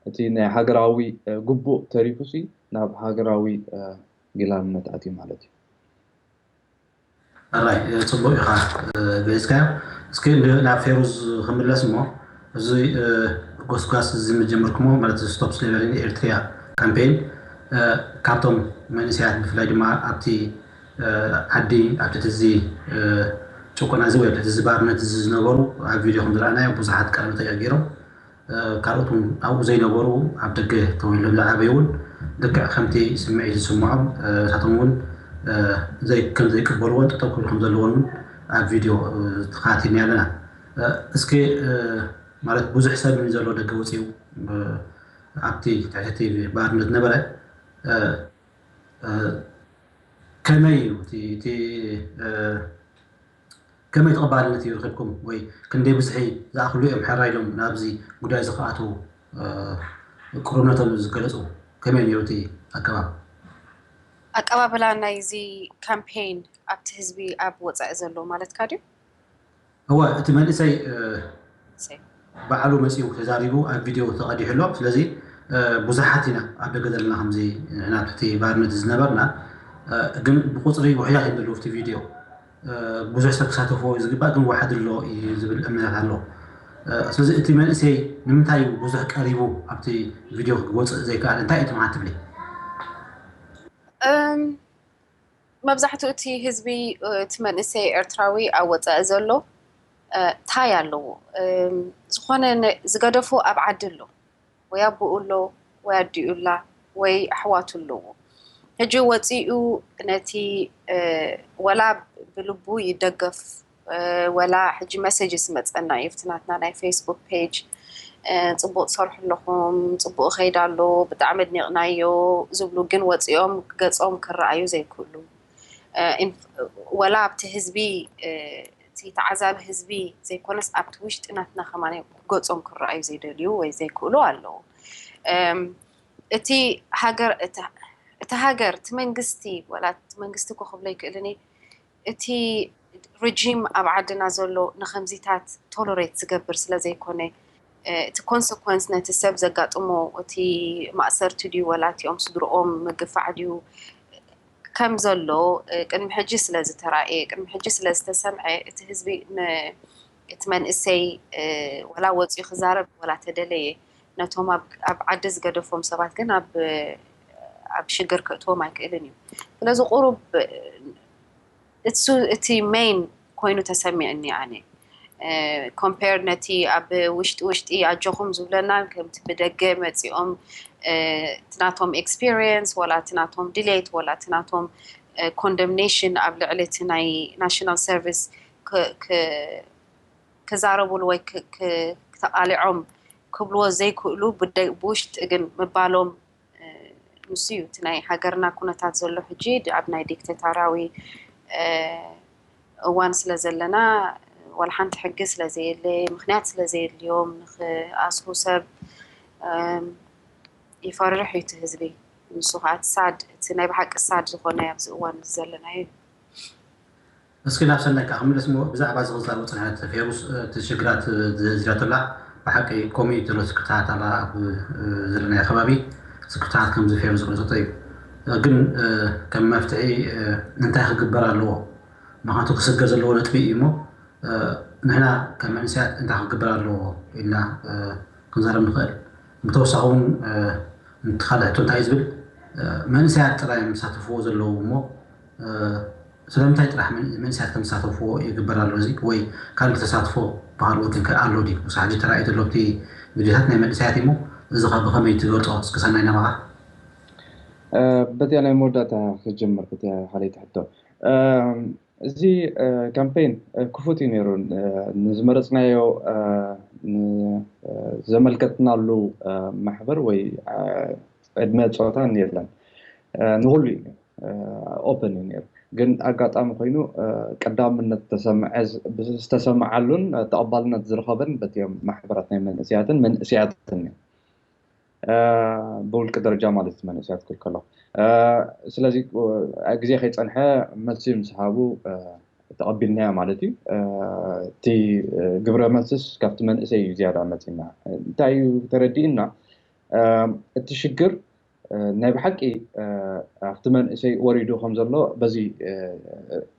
እቲ ናይ ሃገራዊ ግቡእ ተሪፉሲ ናብ ሃገራዊ ጊላነት ኣትዩ ማለት እዩ። ኣራይ ጽቡቅ ኢኻ ገሊጽካዮ። እስኪ ናብ ፌሩዝ ክምለስ እሞ እዚ ጎስጓስ እዚ መጀመርኩሞ ማለት ስቶፕ ስሌቨሪ ኤርትሪያ ካምፔን ካብቶም መንእሰያት ብፍላይ ድማ ኣብቲ ዓዲ ኣብ ትሕቲ እዚ ጭቆና እዚ ወይ ኣብ ትሕቲ እዚ ባርነት እዚ ዝነበሩ ኣብ ቪድዮ ከም ዝረኣናዮ ብዙሓት ቃለ መጠይቅ ገይሮም ካልኦት እውን ኣብኡ ዘይነበሩ ኣብ ደገ ተወሊዶም ዝዓበዩ እውን ልክዕ ከምቲ ስምዒት ዝስምዖም እሳቶም እውን ከም ዘይቅበልዎን ጠጠው ክብሉ ከም ዘለዎን እውን ኣብ ቪድዮ ተኸታቲልና ኣለና። እስኪ ማለት ብዙሕ ሰብ እዩ ዘሎ ደገ ወፂኡ ኣብቲ ትሕቲ ባርነት ነበረ ከመይ እዩ እቲ ከመይ ተቐባልነት እዩ ረኺብኩም ወይ ክንደይ ብዝሒ ዝኣኽሉ እዮም ሕራይ ኢሎም ናብዚ ጉዳይ እዚ ክኣትዉ ቅሩብነቶም ዝገለፁ? ከመይ ነይሩ እቲ ኣገባብ? ኣቀባብላ ናይዚ ካምፔይን ኣብቲ ህዝቢ ኣብ ወፃኢ ዘሎ ማለትካ ድዩ? እወ እቲ መንእሰይ ባዕሉ መፂኡ ተዛሪቡ ኣብ ቪድዮ ተቐዲሑ ኣሎ። ስለዚ ብዙሓት ኢና ኣብ ደገ ዘለና ከምዚ ንሕና ትሕቲ ባርነት ዝነበርና ግን ብቁፅሪ ውሕዳት እዮም ዘለዉ ኣብቲ ቪድዮ። ብዙሕ ሰብ ክሳተፎ እዩ ዝግባእ ግን ዋሕዲ ኣሎ እዩ ዝብል እምነት ኣሎ። ስለዚ እቲ መንእሰይ ንምንታይ እዩ ብዙሕ ቀሪቡ ኣብቲ ቪድዮ ክወፅእ ዘይከኣለ እንታይ እዩ ትምዓት ትብሊ? መብዛሕትኡ እቲ ህዝቢ እቲ መንእሰይ ኤርትራዊ ኣብ ወፃኢ ዘሎ ታይ ኣለዎ ዝኾነ ዝገደፎ ኣብ ዓዲ ኣሎ ወይ ኣቦኡ ኣሎ ወይ ኣዲኡ ኣላ ወይ ኣሕዋቱ ኣለዎ ሕጂ ወፂኡ ነቲ ወላ ብልቡ ይደገፍ ወላ ሕጂ መሰጅ ዝመፀና እዩ ኣብቲ ናትና ናይ ፌስቡክ ፔጅ ፅቡቅ ትሰርሑ ኣለኹም ፅቡቅ ከይዳ ኣሎ ብጣዕሚ ኣድኒቅናዮ ዝብሉ ግን ወፂኦም ገፆም ክረኣዩ ዘይክእሉ ወላ ኣብቲ ህዝቢ እቲ ተዓዛቢ ህዝቢ ዘይኮነስ ኣብቲ ውሽጢ ናትና ከማን ገፆም ክረኣዩ ዘይደልዩ ወይ ዘይክእሉ ኣለዉ እቲ ሃገር እቲ ሃገር እቲ መንግስቲ ወላ እቲ መንግስቲ እኮ ክብሎ ይክእልን እቲ ሪጂም ኣብ ዓድና ዘሎ ንከምዚታት ቶሎሬት ዝገብር ስለ ዘይኮነ እቲ ኮንሰኮንስ ነቲ ሰብ ዘጋጥሞ እቲ ማእሰርቲ ድዩ ወላ እቲኦም ስድርኦም ምግፋዕ ድዩ ከም ዘሎ ቅድሚ ሕጂ ስለ ዝተራእየ ቅድሚ ሕጂ ስለ ዝተሰምዐ እቲ ህዝቢ እቲ መንእሰይ ወላ ወፂኡ ክዛረብ ወላ ተደለየ ነቶም ኣብ ዓዲ ዝገደፎም ሰባት ግን ኣብ ኣብ ሽግር ክእትዎም ኣይክእልን እዩ ስለዚ ቁሩብ እሱ እቲ ሜን ኮይኑ ተሰሚዕኒ ኣነ ኮምፔር ነቲ ኣብ ውሽጢ ውሽጢ ኣጆኹም ዝብለና ከምቲ ብደገ መፂኦም እቲ ናቶም ኤክስፒሪየንስ ወላ እቲ ናቶም ድሌት ወላ እቲ ናቶም ኮንደምኔሽን ኣብ ልዕሊ እቲ ናይ ናሽናል ሰርቪስ ክዛረቡሉ ወይ ክተቃሊዖም ክብልዎ ዘይክእሉ ብውሽጢ ግን ምባሎም ንሱ እዩ እቲ ናይ ሃገርና ኩነታት ዘሎ ሕጂ ኣብ ናይ ዲክተታራዊ እዋን ስለ ዘለና ዋላ ሓንቲ ሕጊ ስለ ዘየለ ምክንያት ስለ ዘየድልዮም ንክኣስሩ ሰብ ይፈርሕ እዩ እቲ ህዝቢ። ንሱ ከዓ እቲ ሳድ እቲ ናይ ብሓቂ ሳድ ዝኮነ ኣብዚ እዋን ዘለናዮ እዩ። እስኪ ናብ ሰናይ ከዓ ክምለስ ሞ ብዛዕባ እዚ ክዛረቡ ፅንሐት ፌሩስ እቲ ሽግራት ዘዝራተላ ብሓቂ ኮሚኒቲ ዘሎ ክተሃታላ ኣብ ዘለናዮ ከባቢ ስክፍታት ከምዚ ፌሩስ ዝገልፆ እዩ። ግን ከም መፍትሒ እንታይ ክግበር ኣለዎ? ምክንያቱ ክስገር ዘለዎ ነጥቢ እዩ እሞ ንሕና ከም መንእሰያት እንታይ ክግበር ኣለዎ ኢልና ክንዛረብ ንኽእል። ብተወሳኺ እውን እቲ ካልእ ሕቶ እንታይ እዩ ዝብል መንእሰያት ጥራይ እዮም ዝሳተፍዎ ዘለዉ እሞ ስለምንታይ ጥራሕ መንእሰያት ከም ዝሳተፍዎ ይግበር ኣሎ እዚ ወይ ካልእ ተሳትፎ ባህል ወገን ከ ኣሎ ድዩ? ክሳዕ ሕጂ ተራእዩ ዘሎ ኣብቲ ቪድዮታት ናይ መንእሰያት እሞ እዚ ኸ ብኸመይ ትገልጾ? እስኪ ሰናይ ናባኻ። በቲያ ናይ መወዳእታ ክጀምር በቲያ ካልኣይቲ ሕቶ እዚ ካምፔን ክፉት እዩ ነይሩ። ንዝመረፅናዮ ዘመልከትናሉ ማሕበር ወይ ዕድመ ፆታን የለን። ንኩሉ እዩ ኦፕን እዩ ነይሩ። ግን ኣጋጣሚ ኮይኑ ቀዳምነት ዝተሰምዐሉን ተቐባልነት ዝረኸበን በቲኦም ማሕበራት ናይ መንእስያትን መንእስያትን እዩ። ብውልቂ ደረጃ ማለት እዩ መንእስያት ክብል ከሎ ስለዚ ግዜ ከይፀንሐ መልሲ ምስ ሃቡ ተቐቢልናዮ ማለት እዩ። እቲ ግብረ መልስስ ካብቲ መንእሰይ እዩ ዝያዳ መፂና እንታይ እዩ ተረዲእና እቲ ሽግር ናይ ብሓቂ ኣብቲ መንእሰይ ወሪዱ ከም ዘሎ በዚ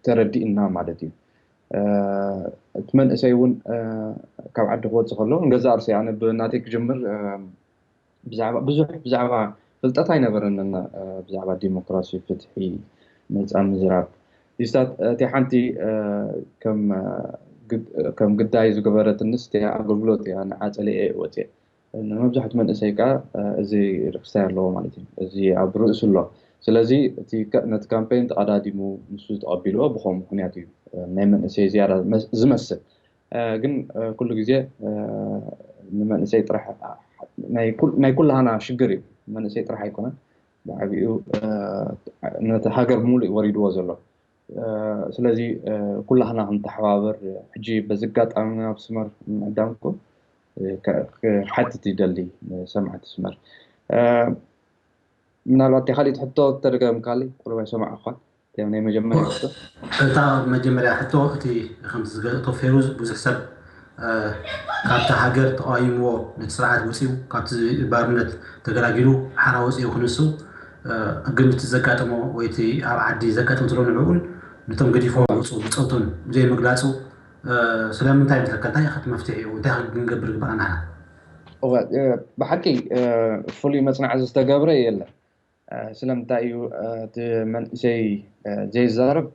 ተረዲእና ማለት እዩ። እቲ መንእሰይ እውን ካብ ዓዲ ክወፅእ ከሎ ንገዛእ ርእሰይ ኣነ ብናተይ ክጅምር ብዛዕባ ብዙሕ ብዛዕባ ፍልጠት ኣይነበረንን ብዛዕባ ዲሞክራሲ ፍትሒ ነፃ ምዝራብ ይስታት እቲ ሓንቲ ከም ግዳይ ዝገበረትንስ ኣገልግሎት እያ ንዓፀለ እየ ወፅየ ንመብዛሕቱ መንእሰይ ከዓ እዚ ርክሳይ ኣለዎ ማለት እዩ እዚ ኣብ ርእሱ ኣሎ ስለዚ ነቲ ካምፔን ተቐዳዲሙ ንሱ ተቐቢልዎ ብኸም ምክንያት እዩ ናይ መንእሰይ ዝያዳ ዝመስል ግን ኩሉ ግዜ ንመንእሰይ ጥራሕ ናይ ኩላህና ሽግር እዩ መንእሰይ ጥራሕ ኣይኮነን ብዓብኡ ነቲ ሃገር ሙሉእ ወሪድዎ ዘሎ ስለዚ ኩላህና ክንተሓባበር ሕጂ በዚ ኣጋጣሚ ናብ ስመር ምዕዳምኩ ክሓትት ይደሊ ሰማዕቲ ስመር ምናልባት ካልኢት ሕቶ ተደገምካሊ ቁሩብ ኣይሰማዕኳን ናይ መጀመርያ ሕቶ እታ መጀመርያ ሕቶ እቲ ከምቲ ዝገለጦ ፌሩዝ ብዙሕ ሰብ ካብቲ ሃገር ተቃይምዎ ነቲ ስርዓት ውፅኡ ካብቲ ባርነት ተገላጊሉ ሓራ ወፅኡ ክንሱ ግን እቲ ዘጋጠሞ ወይ እቲ ኣብ ዓዲ ዘጋጥም ዘሎ ንዕኡን ነቶም ገዲፎ ውፁ ብፆቱን ዘይምግላፁ ስለምንታይ ይመስለካ እንታይ ኢኸ መፍትሒ እዩ እንታይ ክንገብር ግበኣና ብሓቂ ፍሉይ መፅናዕቲ ዝተገብረ የለን ስለምንታይ እዩ እቲ መንእሰይ ዘይዛረብ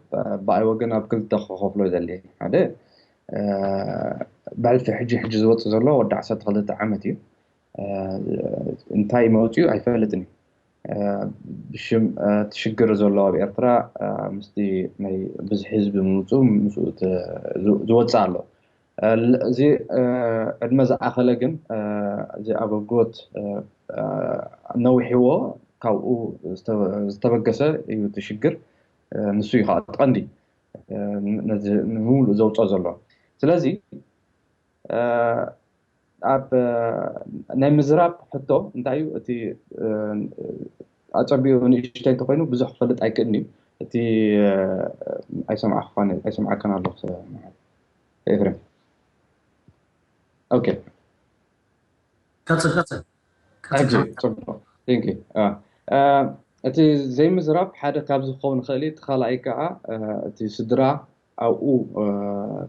ብኣይ ወገን ኣብ ክልተ ክኸፍሎ ዘለ ሓደ ብሕልፊ ሕጂ ሕጂ ዝወፅእ ዘሎ ወዲ ዓሰርተ ክልተ ዓመት እዩ እንታይ መውፅኡ ኣይፈልጥን እዩ ብሽም እቲ ሽግር ዘሎ ኣብ ኤርትራ ምስቲ ናይ ብዝሒ ህዝቢ ምውፅኡ ምስኡ ዝወፅእ ኣሎ እዚ ዕድመ ዝኣኸለ ግን እዚ ኣገልግሎት ነዊሕዎ ካብኡ ዝተበገሰ እዩ እቲ ሽግር ንሱ እዩ ከዓ ቀንዲ ንምሉእ ዘውፅኦ ዘሎ ስለዚ ኣብ ናይ ምዝራብ ሕቶ እንታይ እዩ እቲ ኣፀቢኡ ንእሽተይ እንተኮይኑ ብዙሕ ክፈልጥ ኣይክእልን እዩ እቲ ኣይሰምዓካን ኣለኹ ኤፍሬም ኦኬ ቀፅል ቀፅል እቲ ዘይምዝራብ ሓደ ካብ ዝኸውን ክእል እቲ ካልኣይ ከዓ እቲ ስድራ ኣብኡ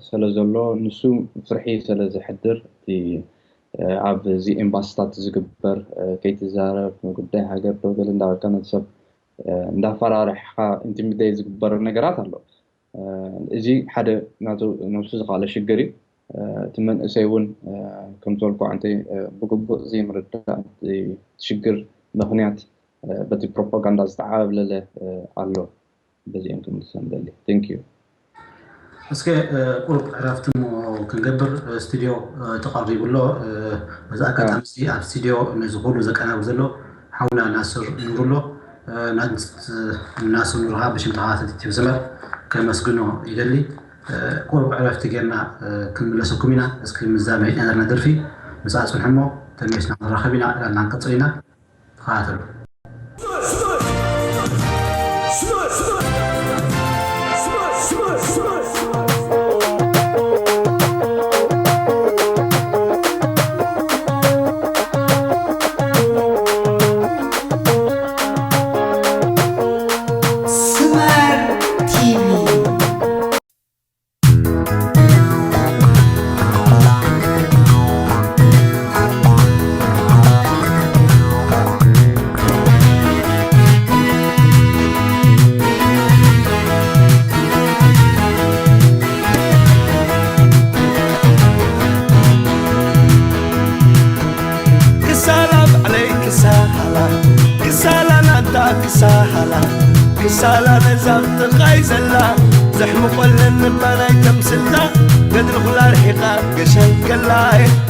ስለ ዘሎ ንሱ ፍርሒ ስለ ዝሕድር እቲ ኣብዚ ኤምባስታት ዝግበር ከይትዛረብ ጉዳይ ሃገር ዶ ገለ እንዳበልካ ነቲ ሰብ እንዳፈራርሕካ ኢንቲሚዴት ዝግበር ነገራት ኣሎ እዚ ሓደ ነብሱ ዝካለ ሽግር እዩ እቲ መንእሰይ እውን ከምቲ በልኩ ኣንተ ብግቡእ ዘይምርዳእ ሽግር ምኽንያት በቲ ፕሮፓጋንዳ ዝተዓብለለ ኣሎ። በዚኦም ክምልሰን ደሊ። Thank you። እስከ ቁሩብ ዕረፍቲ እሞ ክንገብር ስቱድዮ ተቐሪቡ ኣሎ። በዚ ኣጋጣሚ እዚ ኣብ ስቱድዮ ነዚ ኩሉ ዘቀናብር ዘሎ ሓውና ናስር ኑሩ ኣሎ። ናስር ኑርኻ ብሽም ተኸታተልቲ ቲቪ ሰመር ከመስግኖ ይደሊ። ቁሩብ ዕረፍቲ ጌርና ክንምለሰኩም ኢና። እስኪ ምስዛ መሪፅና ዘለና ደርፊ ምስኣ ፅንሑ እሞ ተመሊስና ክንራኸብ ኢና። ዕላልና ክንቅፅል ኢና። ተኸታተሉ። ክሳላ ነዛ ኣብ ጥቓይ ዘላ ዘሕምቖለን እባ ናይ ተምስላ ገድሊ ኩላ ርሒቓ ገሻን ከላ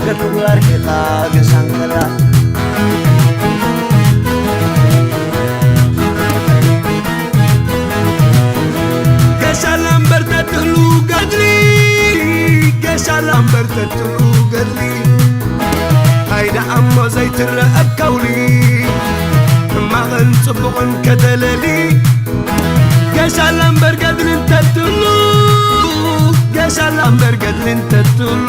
ገድሊ ኩላ ርሒቓ ገሻን ከላ ገሻላ እምበር ተትህሉ ገድሊ ገሻላ እምበር ተትህሉ ገድሊ እንታይ ደኣ እሞ ዘይትረአ ከውሊ ሕማቕን ጽቡቕን ከተለሊ ገሻላ እምበር ገድሊ እንተትህሉ ገሻላ እምበር ገድሊ እንተትህሉ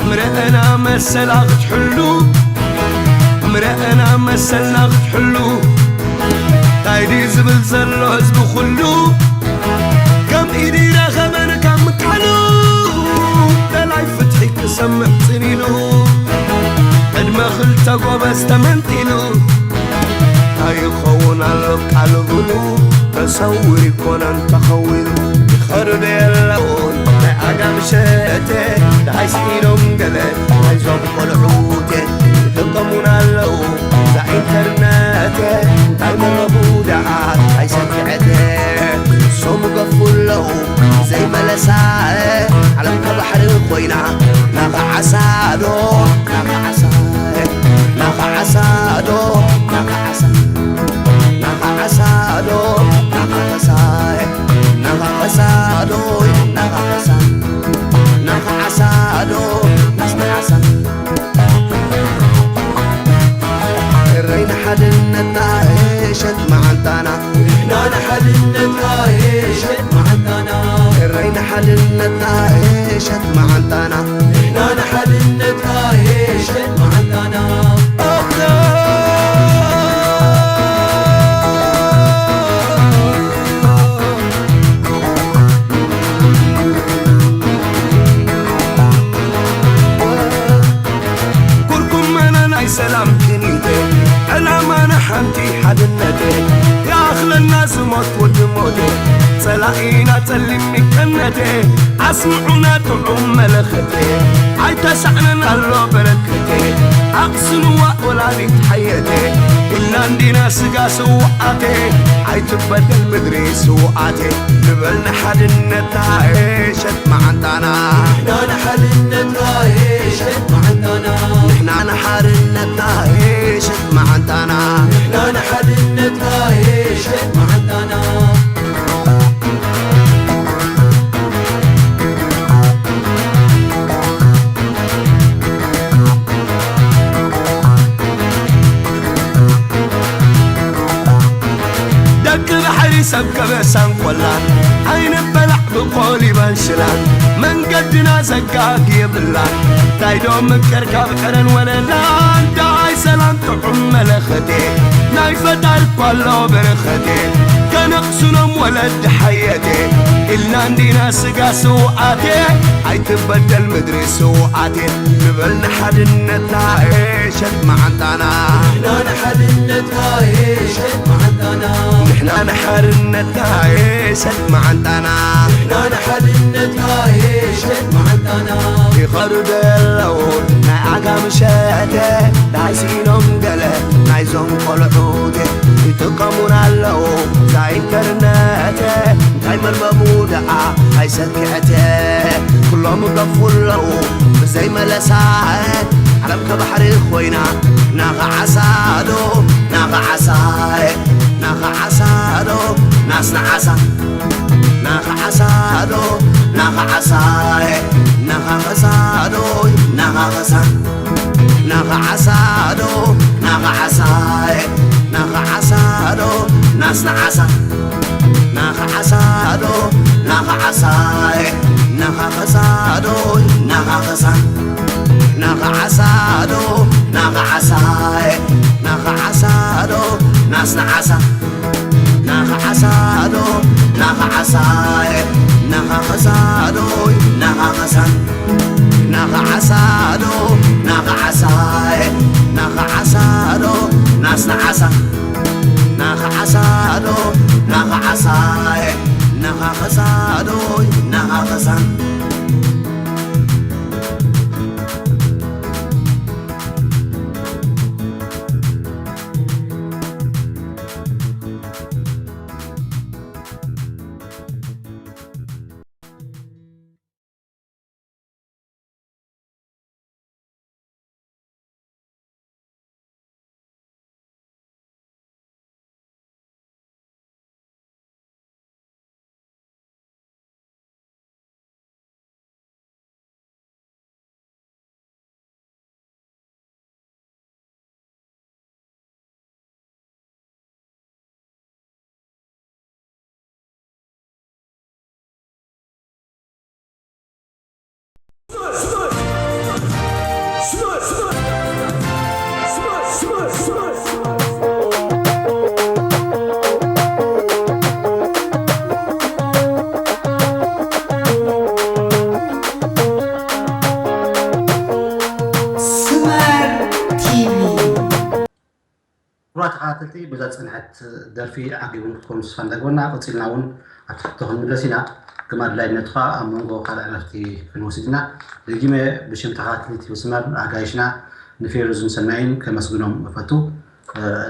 ምረአና መሰላ ክትሕሉ ምረአና መሰልና ክትሕሉ እንታይ ድዩ ዝብል ዘሎ ህዝቢ ኩሉ ከም ኢድ ይረኸበን ካብ ምካኑ ደላይ ፍትሒ ክሰምዕ ጽኒሉ ዕድመ ክልተ ጎበዝ ተመንጢሉ ኣይኸውን ኣሎ ቃል ብሉ ተሰውር ይኮነን ተኸዊሉ ይኸርዶ የለውን ናይ ዓጋም ሸቴ ደሃይ ስኢኖም ገለ ናይዞም ቆልዑቴ ይጥቀሙን ኣለዉ እዛ ኢንተርነቴ እንታይ መረቡ ደኣ ኣይሰምዕቴ ሶም ገፉ ኣለዉ ዘይመለሳ ዓለም ከባሕሪ ኮይና ናኸዓሳዶ ናኸዓሳ ናኸዓሳዶ ናኸዓሳ ናኸዓሳዶ ናኸዓሳ ናኸዓሳዶ ናኸዓሳ ናኸዓሳዶ ናኸዓሳ እረይ ንሓድነትና ሸት መዓንታና ንሕና ንሓድነትና ሸት መዓንታና እረይ ንሓድነትና ሸት መዓንታና ንሕና ንሓድነትና ሸት መዓንታና ኩርኩመና ናይ ሰላም ክኒተ ዕላማና ሓንቲ ሓድነተ ይኣኽለና ዝሞት ወዲ ሞተ ጸላኢና ጸሊም ሚቀነተ ኣስምዑና ጥዑም መለኸተ ኣይተሳዕነን ኣሎ በረከተ ኣቕስንዋ ወላዲት ሓየተ ኢልና እንዲና ስጋ ስውኣተ ኣይትበደል ምድሪ ስውኣተ ንበል ንሓድነትና ሸት መዓንታና ንሕና ንሓድነትና ሸት መዓንታና ንሕና ንሓድነትና ሸት መዓንታና ንሕና ንሓድነትና ሸት መዓንታና ደቂ ባሕሪ ሰብ ከበሳን ቆላን ኣይንበላዕ ብኮሊባን ሽላን መንገድና ዘጋግ የብላን እንታይ ዶ ምቅር ካብ ዕረን ወለላን ዳኣይ ሰላም ጥዑም መለኸቴ ናይ ፈጣሪ እኳ ኣሎ በረኸቴ ከነቕስኖም ወለዲ ሓየቴ ኢልና እንዲና ስጋ ስውኣቴ ኣይትበደል ምድሪ ስውኣቴ ንበል ንሓድነትና ሸት መዓንታና ንሕና ንሓድነትና ሸት መዓንታና ንሕና ንሓድነትና ሸት መዓንታና ንሕና ንሓድነትና ሸት መዓንታና ኣሩ ደለዉ ናይ ዓጋም ሸተ ዳይሲኖም ገለ ናይዞም ቆልዑት ይጥቀሙን ኣለዉ። እዛ ኢንተርነት እንታይ መርበቡ ደኣ ኣይሰክዐተ። ኩሎም ይገፉ ኣለዉ ብዘይ መለሳ። ዓለም ከባሕሪ ኮይና ናኻ ዓሳ ዶ ናኻ ዓሳ ናኻ ዓሳ ዶ ናስና ዓሳ ናኻ ዓሳ ዶ ናኻ ዓሳ ናኻ ዓሳ ዶ ናኻ ዓሳ ናኻ ዓሳ ዶ ናኻ ዓሳ ናኻ ዓሳ ዶ ናስና ዓሳ ናኻ ዓሳ ዶ ናኻ ዓሳ ናኻ ዓሳ ዶ ናኻ ዓሳ ናኻ ዓሳ ዶ ናኻ ዓሳ ናኻ ዓሳ ዶ ናስና ዓሳ ናኻ ዓሳ ዶ ናኻ ዓሳ ናኻ ዓሳ ዶ ናኻ ዓሳ ናኻ ዓሳ ዶ ናኻ ዓሳ ናኻ ዓሳ ዶ ናስና ዓሳ ናኻ ዓሳ ዶ ናኻ ዓሳ ናኻ ዓሳ ዶ ናኻ ዓሳ ክቡራት ተኸታተልቲ፣ በዛ ዝጸንሐት ደርፊ ዓጊብን ክትኮኑ ተስፋ እንዳገበርና፣ ቀጺልና እውን ኣብቲ ሕቶ ክንምለስ ኢና። ከም ኣድላይነቱ ከኣ ኣብ መንጎ ካልእ ዕረፍቲ ክንወስድ ኢና። ደጊመ ብሽም ተኸታተልቲ መስመር ኣጋይሽና ንፌሩዝን ሰናይን ከመስግኖም እፈቱ።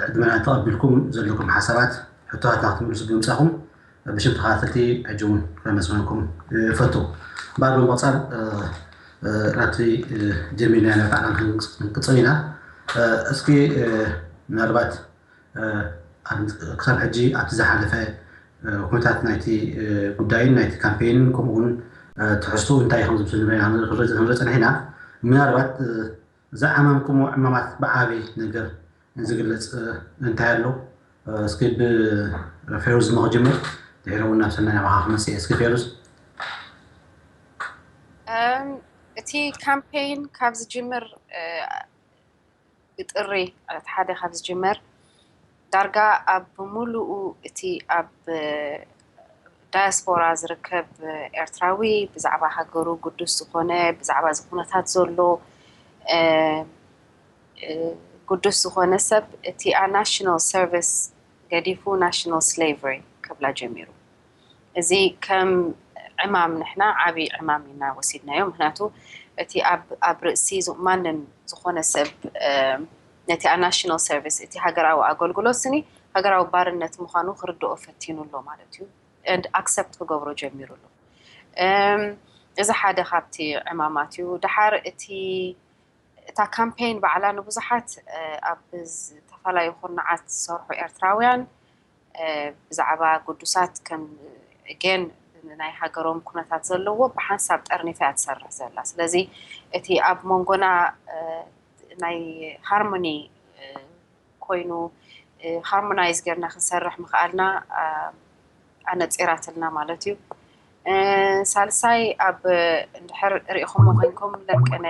ዕድመና ተቐቢልኩም ዘለኩም ሓሳባት፣ ሕቶታትና ክትምልሱ ብምምጻኹም ብሽም ተኸታተልቲ ሕጂ እውን ከመስግነኩም እፈቱ። እምበኣር ብምቕጻል ናብቲ ጀሚርናዮ ናይ ባዕልና ክንቅጽል ኢና። እስኪ ምናልባት ክሳብ ሕጂ ኣብቲ ዝሓለፈ ኩነታት ናይቲ ጉዳይን ናይቲ ካምፔይንን ከምኡ እውን ትሕዝትኡ እንታይ ከም ዝመስል ንበይና ክንርኢ ጸኒሕና። ምናልባት ዝዓመምኩምዎ ዕማማት ብዓቢ ነገር ዝግለጽ እንታይ ኣሎ? እስኪ ብፌሩዝ እሞ ክጅምር፣ ድሕሪ እውን ናብ ሰናይ ናባኻ ክመጽእ እየ። እስኪ ፌሩዝ። እቲ ካምፔይን ካብ ዝጅምር ብጥሪ ዕለት ሓደ ካብ ዝጅመር ዳርጋ ኣብ ብምሉኡ እቲ ኣብ ዳያስፖራ ዝርከብ ኤርትራዊ ብዛዕባ ሃገሩ ግዱስ ዝኾነ ብዛዕባ እዚ ኩነታት ዘሎ ግዱስ ዝኾነ ሰብ እቲ ናሽናል ሰርቪስ ገዲፉ ናሽናል ስሌቨሪ ክብላ ጀሚሩ። እዚ ከም ዕማም ንሕና ዓብዪ ዕማም ኢና ወሲድናዮ። ምክንያቱ እቲ ኣብ ኣብ ርእሲ ማንም ዝኾነ ሰብ ነቲ ናሽናል ሰርቪስ እቲ ሃገራዊ ኣገልግሎት ስኒ ሃገራዊ ባርነት ምዃኑ ክርድኦ ፈቲኑ ኣሎ ማለት እዩ። ኣክሰፕት ክገብሮ ጀሚሩ ኣሎ። እዚ ሓደ ካብቲ ዕማማት እዩ። ድሓር እቲ እታ ካምፔይን ባዕላ ንብዙሓት ኣብ ዝተፈላለዩ ኩርናዓት ዝሰርሑ ኤርትራውያን ብዛዕባ ግዱሳት ከም ጌን ናይ ሃገሮም ኩነታት ዘለዎ ብሓንሳብ ጠርኒፋ እያ ትሰርሕ ዘላ። ስለዚ እቲ ኣብ መንጎና ናይ ሃርሞኒ ኮይኑ ሃርሞናይዝ ጌርና ክንሰርሕ ምኽኣልና ኣነፂራትልና ማለት እዩ። ሳልሳይ ኣብ እንድሕር ሪኢኹሞ ኮይንኩም ለቅነ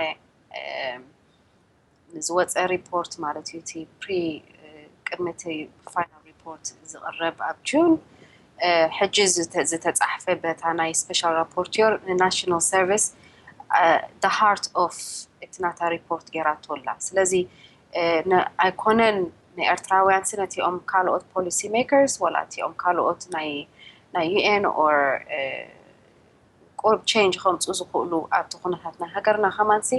ዝወፀ ሪፖርት ማለት እዩ። እቲ ፕሪ ቅድሚ እቲ ፋይናል ሪፖርት ዝቕረብ ኣብ ጁን ሕጂ ዝተፃሕፈ በታ ናይ ስፔሻል ራፖርቲር ንናሽናል ሰርቪስ the heart of እቲ ናታ ሪፖርት ጌራቶ ኣላ። ስለዚ ኣይኮነን ንኤርትራውያን ሲ ነቲኦም ካልኦት ፖሊሲ ሜከርስ ወላ እቲኦም ካልኦት ናይ ናይ ዩ ኤን ኦር ቁሩብ ቼንጅ ከምፁ ዝኽእሉ ኣብቲ ኩነታት ናይ ሃገርና ከማንሲ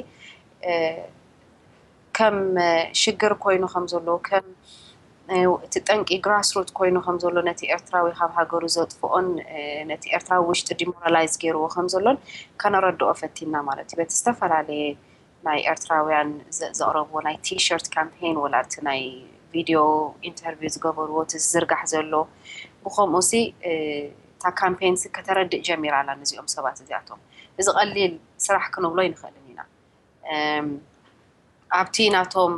ከም ሽግር ኮይኑ ከም ዘሎ ከም እቲ ጠንቂ ግራስሩት ኮይኑ ከም ዘሎ ነቲ ኤርትራዊ ካብ ሃገሩ ዘጥፍኦን ነቲ ኤርትራዊ ውሽጢ ዲሞራላይዝ ገይርዎ ከም ዘሎን ከነረድኦ ፈቲና ማለት እዩ። በቲ ዝተፈላለየ ናይ ኤርትራውያን ዘቕረብዎ ናይ ቲሸርት ካምፔን ወላ እቲ ናይ ቪድዮ ኢንተርቪው ዝገበርዎ እቲ ዝዝርጋሕ ዘሎ ብከምኡ ሲ እታ ካምፔን ሲ ከተረድእ ጀሚራ ኣላ ነዚኦም ሰባት እዚኣቶም። እዚ ቀሊል ስራሕ ክንብሎ ይንኽእልን ኢና። ኣብቲ ናቶም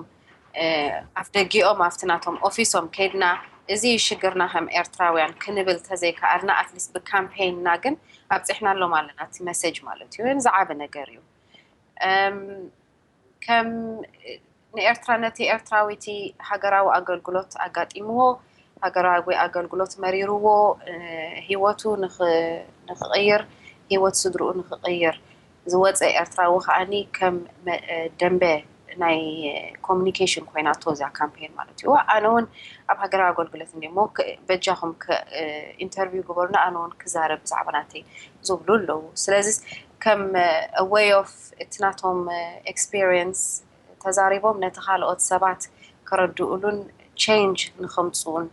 ኣፍደጊኦም ኣብቲ ናቶም ኦፊሶም ከይድና እዚ ሽግርና ከም ኤርትራውያን ክንብል ተዘይከኣልና ኣትሊስት ብካምፔንና ግን ኣብፂሕናሎም ኣለና እቲ መሰጅ ማለት እዩ። ዝዓበ ነገር እዩ። ከም ንኤርትራ ነቲ ኤርትራዊቲ ሃገራዊ ኣገልግሎት ኣጋጢምዎ ሃገራዊ ኣገልግሎት መሪርዎ ህይወቱ ንኽቕይር ህይወት ስድርኡ ንኽቕይር ዝወፀ ኤርትራዊ ከዓኒ ከም ደንበ ናይ ኮሚኒኬሽን ኮይናቶ እዛ ካምፔን ማለት እዩ። ኣነ እውን ኣብ ሃገራዊ ኣገልግሎት እንሞ በጃኹም ኢንተርቪው ግበሩና ኣነ እውን ክዛረብ ብዛዕባ ናተይ ዝብሉ ኣለዉ። ስለዚ ከም ወይ ኦፍ እቲ ናቶም ኤክስፒሪየንስ ተዛሪቦም ነቲ ካልኦት ሰባት ከረድኡሉን ቼንጅ ንኸምፅኡን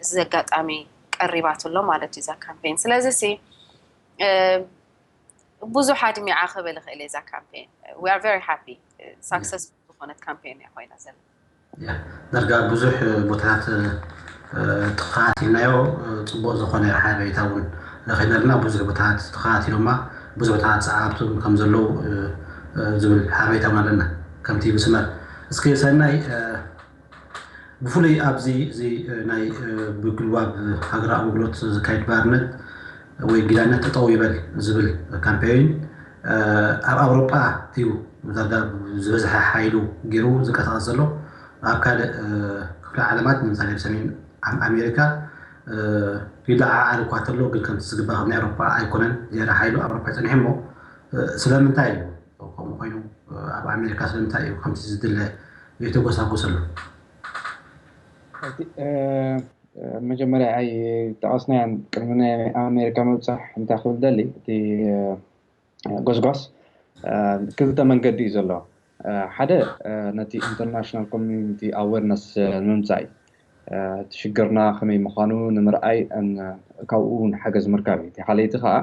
እዚ ኣጋጣሚ ቀሪባትሎ ማለት እዩ እዛ ካምፔን። ስለዚ ሲ ብዙሕ ኣድሚዓ ክብል እኽእል እየ እዛ ካምፔን። We are very happy successful ዝኾነት ካምፔን እያ ኮይና ዘላ። ዳርጋ ብዙሕ ቦታታት ተኸታቲልናዮ፣ ፅቡቕ ዝኾነ ሓበሬታ እውን ረኺብና ኣለና። ብዙሕ ቦታታት ተኸታቲሎማ፣ ብዙሕ ቦታታት ሰዓብቲ እውን ከም ዘለዉ ዝብል ሓበሬታ እውን ኣለና። ከምቲ ብስመር እስኪ ሰናይ ብፍሉይ ኣብዚ እዚ ናይ ብግልባብ ሃገራዊ ኣገልግሎት ዝካየድ ባርነት ወይ ጊላነት ጠጠው ይበል ዝብል ካምፔይን ኣብ ኣውሮጳ እዩ ዳርጋ ዝበዝሐ ሓይሉ ገይሩ ዝንቀሳቐስ ዘሎ። ኣብ ካልእ ክፍለ ዓለማት ንምሳሌ ኣብ ሰሜን ኣሜሪካ ይለዓዓል እኳ ተሎ ግን ከምቲ ዝግባእ ናይ ኣውሮጳ ኣይኮነን። ዝያዳ ሓይሉ ኣብ ኣውሮጳ ጸኒሑ እሞ ስለምንታይ እዩ ከምኡ ኮይኑ ኣብ ኣሜሪካ ስለምንታይ እዩ ከምቲ ዝድለ ዘይተጎሳጎሰሉ? መጀመርያ ኣይጠቐስናያን ቅድሚ ናይ ኣሜሪካ ምብፃሕ እንታይ ክብል ደሊ እቲ ጎስጓስ ክልተ መንገዲ እዩ ዘሎ። ሓደ ነቲ ኢንተርናሽናል ኮሚኒቲ ኣዌርነስ ንምምፃእ እዩ። እቲ ሽግርና ከመይ ምዃኑ ንምርኣይ ካብኡ እውን ሓገዝ ምርካብ እዩ። እቲ ካልኣይቲ ከዓ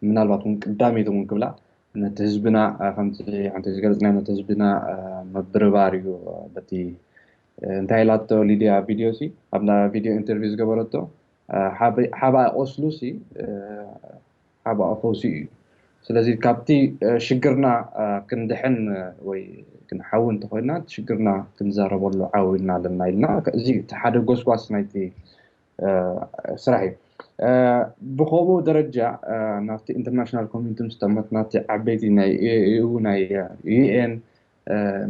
ምናልባት እውን ቅዳመይቲ እውን ክብላ ነቲ ህዝብና ከምቲ ሓንቲ ዝገለፅና ነቲ ህዝብና ምብርባር እዩ። በቲ እንታይ ኢላቶ ሊድያ ቪድዮ ሲ ኣብና ቪድዮ ኢንተርቪው ዝገበረቶ ሓባ ቆስሉ ሲ ሓባ ፈውሲ እዩ። ስለዚ ካብቲ ሽግርና ክንድሕን ወይ ክንሓዊ እንተኮይና ሽግርና ክንዛረበሉ ዓው ኢልና ኣለና ኢልና እዚ እቲ ሓደ ጎስጓስ ናይቲ ስራሕ እዩ። ብከምኡ ደረጃ ናብቲ ኢንተርናሽናል ኮሚኒቲ ምስ ጠመትና እቲ ዓበይቲ ናይ ኤዩ ናይ ዩኤን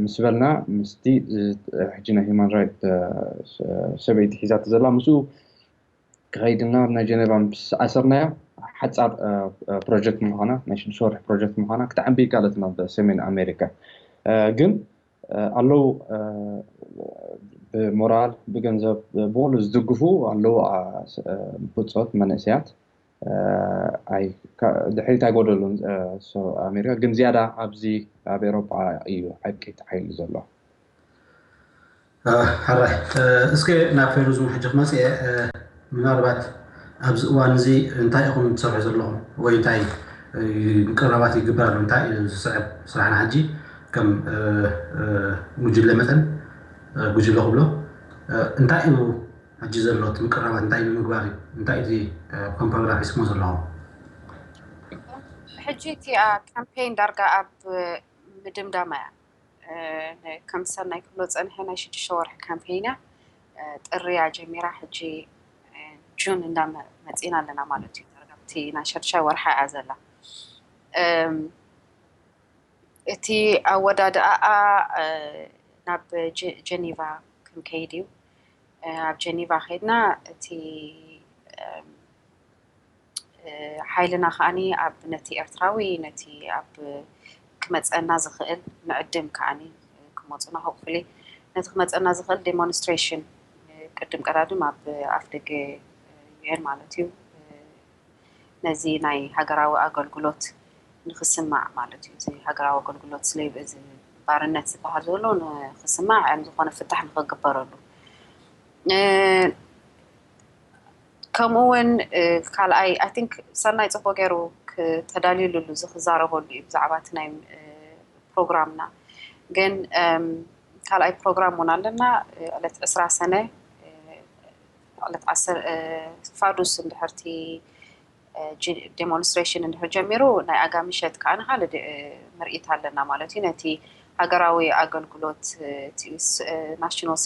ምስ በልና ምስቲ ሕጂ ናይ ሂማን ራይት ሰበይቲ ሒዛቶ ዘላ ምስኡ ክኸይድ ኢልና ኣብ ናይ ጀነቫ ምስ ኣሰርናዮ ሓፃር ፕሮጀክት ምዃና ናይ ሽዱሽተ ወርሒ ፕሮጀክት ምዃና ክትዓቢ ይካለት ናብ ሰሜን ኣሜሪካ ግን ኣለዉ ብሞራል ብገንዘብ ብኩሉ ዝድግፉ ኣለዉ ብፆት መንእሰያት ድሕሪት ኣይጎደሉን ኣሜሪካ ግን ዝያዳ ኣብዚ ኣብ ኤሮጳ እዩ ዓቂት ሓይሊ ዘሎ። ሕራይ እስከ ናብ ፌሩዝ ሕጂ ክመፅእ ምናልባት ኣብዚ እዋን እዚ እንታይ ኢኹም ትሰርሑ ዘለኹም ወይ እንታይ ምቅርራባት ይግበር ኣሎ እንታይ እዩ ዝስዕብ ስራሕና ሕጂ ከም ጉጅለ መጠን ጉጅለ ክብሎ እንታይ እዩ ሕጂ ዘሎ እቲ ምቅርራባት እንታይ ንምግባር እዩ እንታይ እቲ ኮምፓውላ ሒዝኩሞ ዘለኹም ሕጂ እቲ ካምፔን ዳርጋ ኣብ ምድምዳማ እያ ከም ሰናይ ክብሎ ፀንሐ ናይ ሽዱሽተ ወርሒ ካምፔን እያ ጥርያ ጀሚራ ሕጂ ጁን እንዳ መፂና ኣለና ማለት እዩ ተረጋብቲ ናይ ሸድሻይ ወርሓ እያ ዘላ እቲ ኣወዳድኣኣ ናብ ጀኒቫ ክንከይድ እዩ ኣብ ጀኒቫ ከይድና እቲ ሓይልና ከዓኒ ኣብ ነቲ ኤርትራዊ ነቲ ኣብ ክመፀና ዝኽእል ንዕድም ከዓኒ ክመፁና ሆፕፉሊ ነቲ ክመፀና ዝኽእል ዴሞንስትሬሽን ቅድም ቀዳድም ኣብ ኣፍ ደገ ዩኤን ማለት እዩ ነዚ ናይ ሃገራዊ ኣገልግሎት ንክስማዕ ማለት እዩ። እዚ ሃገራዊ ኣገልግሎት ስሌቭ፣ እዚ ባርነት ዝበሃል ዘሎ ንክስማዕ፣ ዝኾነ ፍታሕ ንክግበረሉ። ከምኡ እውን ካልኣይ፣ I think ሰናይ ፅቡቅ ገይሩ ተዳልዩሉ እዚ ክዛረበሉ እዩ ብዛዕባ እቲ ናይ ፕሮግራምና። ግን ካልኣይ ፕሮግራም እውን ኣለና። ዕለት ዕስራ ሰነ ዕለት ዓሰር ፋዱስ እንድሕርቲ ዴሞንስትሬሽን እንድሕር ጀሚሩ፣ ናይ ኣጋ ምሸት ከዓ ንካልእ ምርኢት ኣለና ማለት እዩ። ነቲ ሃገራዊ ኣገልግሎት ናሽናል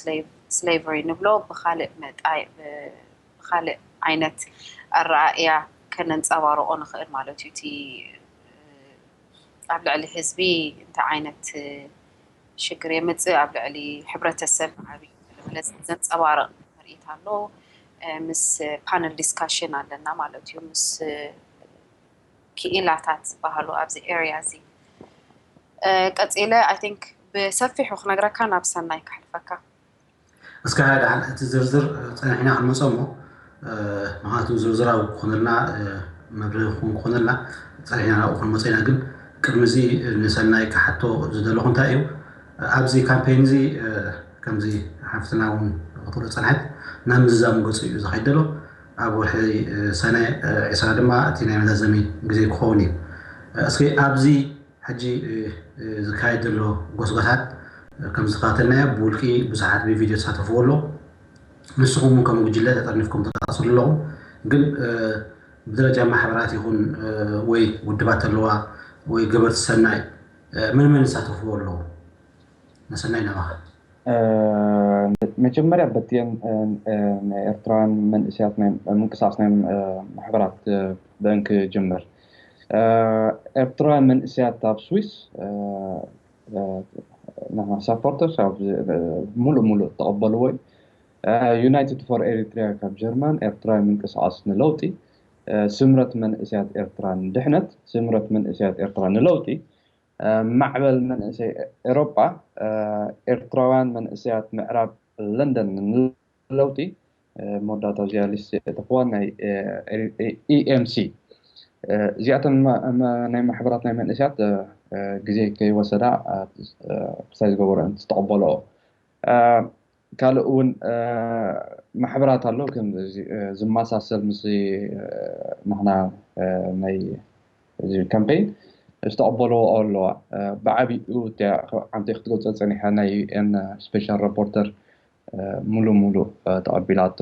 ስሌቨሪ ንብሎ ብካልእ መጣይ ብካልእ ዓይነት ኣረኣእያ ከነንፀባርቆ ንኽእል ማለት እዩ። እቲ ኣብ ልዕሊ ህዝቢ እንታይ ዓይነት ሽግር የምፅእ፣ ኣብ ልዕሊ ሕብረተሰብ ዓብዪ ዘንፀባርቕ ምርኢት ኣሎ። ምስ ፓነል ዲስካሽን ኣለና ማለት እዩ። ምስ ክኢላታት ዝበሃሉ ኣብዚ ኤርያ እዚ። ቀፂለ I think ብሰፊሑ ክነግረካ ናብ ሰናይ ከሕልፈካ። እስከ ደሓን እቲ ዝርዝር ፀኒሕና ክንመፆ እሞ፣ ምክንያቱ ዝርዝራዊ ክኾነልና፣ መብርሂ ክኾን ክኾነልና ፀኒሕና ናብኡ ክንመፆ ኢና። ግን ቅድሚ እዚ ንሰናይ ክሓቶ ዝደለኹ እንታይ እዩ፣ ኣብዚ ካምፔን እዚ ከምዚ ሓፍትና እውን ክትብሎ ፀንሐት ናብ ምዝዛሙ ገፁ እዩ ዝኸይድ ዘሎ። ኣብ ወርሒ ሰነ ዒስራ ድማ እቲ ናይ መዛዘሚ ግዜ ክኸውን እዩ። እስኪ ኣብዚ ሕጂ ዝካየድ ዘሎ ጎስጓሳት ከም ዝተኸታተልናዮ ብውልቂ ብዙሓት ብቪድዮ ተሳተፍዎ ኣሎ። ንስኹም እውን ከም ጉጅለ ተጠርኒፍኩም ተንቀሳቐስሉ ኣለኹም። ግን ብደረጃ ማሕበራት ይኹን ወይ ውድባት ኣለዋ ወይ ገበርቲ ሰናይ መን መን ይሳተፍዎ ኣለዉ? ንሰናይ ናባኻ። መጀመርያ በቲአን ናይ ኤርትራውያን መንእሰያት ናይ ምንቅስቃስ ናይ ማሕበራት ብአን ክጅምር። ኤርትራውያን መንእሰያት ኣብ ስዊስ ንሕና ሳፖርተርስ ሙሉእ ሙሉእ ተቐበልዎ እዩ። ዩናይትድ ፎር ኤሪትሪያ ካብ ጀርመን፣ ኤርትራዊ ምንቅስቃስ ንለውጢ፣ ስምረት መንእሰያት ኤርትራ ንድሕነት፣ ስምረት መንእሰያት ኤርትራ ንለውጢ፣ ማዕበል መንእሰይ ኤሮጳ፣ ኤርትራውያን መንእሰያት ምዕራብ ለንደን ንለውጢ፣ መወዳእታ እዚኣ ሊስት የእተኽዋ ናይ ኢኤምሲ። እዚኣተን ናይ ማሕበራት ናይ መንእሰያት ግዜ ከይወሰዳ ክሳይ ዝገበሮ ዝተቐበልኦ። ካልእ እውን ማሕበራት ኣሎ ከም ዝመሳሰል ምስ ንሕና ናይ እዚ ካምፔን ዝተቐበልኦ ኣለዋ። ብዓቢኡ እቲኣ ዓንተ ክትገልጾ ጸኒሐ ናይ ዩኤን ስፔሻል ረፖርተር ሙሉ ሙሉ ተቐቢላቶ።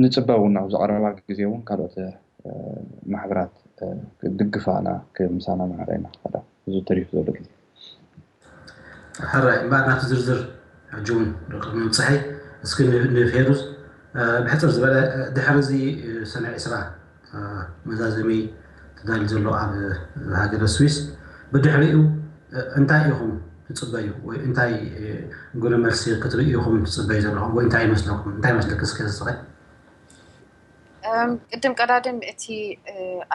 ንጽበ እውን ኣብ ዝቐረባ ግዜ እውን ካልኦት ማሕበራት ክድግፋና ክምሳና ማዕረ ኢና ክኸዳ እዚ ተሪፉ ዘሎ ግዜ። ሕራይ እምበኣር ናብቲ ዝርዝር ሕጂ እውን ቅድሚ ምብፅሐይ እስኪ ንፌሩዝ ብሕፅር ዝበለ ድሕሪ እዚ ሰነ ዒስራ መዛዘሚ ተዳልዩ ዘሎ ኣብ ሃገረ ስዊስ ብድሕሪኡ እንታይ ኢኹም ትፅበዩ ወይ እንታይ ግብረ መልሲ ክትርእዩ ኢኹም ትፅበዩ ዘለኹም ወይ እንታይ ይመስለኩም እንታይ ይመስለክ እስኪ ንስኸ ቅድም ቀዳድም እቲ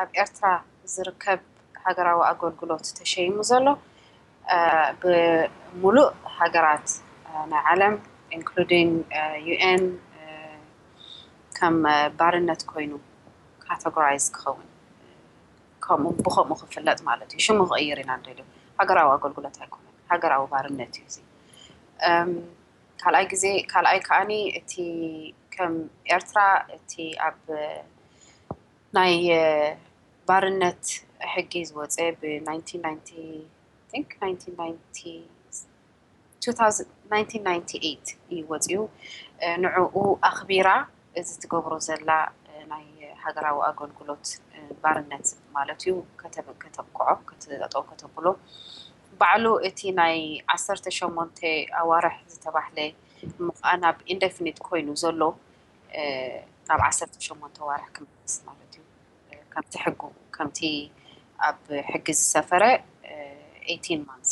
ኣብ ኤርትራ ዝርከብ ሃገራዊ ኣገልግሎት ተሸይሙ ዘሎ ብሙሉእ ሃገራት ናይ ዓለም including ዩኤን ከም ባርነት ኮይኑ categorize ክኸውን ከምኡ ብከምኡ ክፍለጥ ማለት እዩ። ሽሙ ክቕይር ኢና ንደልዮ። ሃገራዊ ኣገልግሎት ኣይኮነን፣ ሃገራዊ ባርነት እዩ እዚ። ካልኣይ ግዜ ካልኣይ ከዓኒ እቲ ከም ኤርትራ እቲ ኣብ ናይ ባርነት ሕጊ ዝወፀ ብ1990 think 1990 1998 እዩ ወፂኡ። ንዕኡ ኣኽቢራ እዚ ትገብሮ ዘላ ናይ ሃገራዊ ኣገልግሎት ባርነት ማለት እዩ ከተብቅዖ ከተብሎ ባዕሉ እቲ ናይ ዓሰርተ ሸሞንተ ኣዋርሕ ዝተባህለ እሞ ከዓ ናብ indefinite ኮይኑ ዘሎ ናብ ዓሰርተ ሸሞንተ ኣዋርሕ ክምለስ ማለት እዩ። ከምቲ ሕጉ ከምቲ ኣብ ሕጊ ዝሰፈረ eighteen months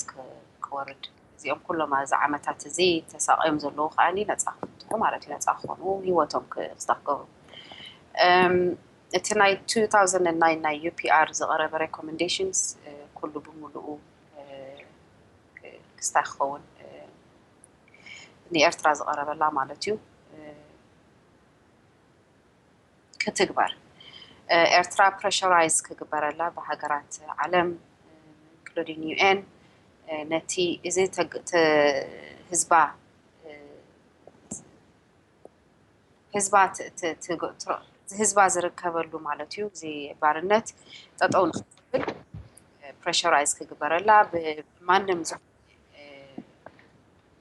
ክወርድ እዚኦም ኩሎም ኣብዚ ዓመታት እዚ ተሳቀዮም ዘለዉ ከዓኒ ነፃ ክፍትሑ ማለት እዩ። ነፃ ክኾኑ ህይወቶም ክስታ ክገብሩ እቲ ናይ two thousand nine ናይ UPR ዝቐረበ recommendations ኩሉ ብምሉኡ ክስታ ክኸውን ንኤርትራ ዝቐረበላ ማለት እዩ። ክትግበር ኤርትራ pressurise ክግበረላ ብሃገራት ዓለም including UN ነቲ እዚ ህዝባ ህዝባ ህዝባ ዝርከበሉ ማለት እዩ። እዚ ባርነት ጠጠው ንክብል pressurise ክግበረላ ብማንም ዝኾነ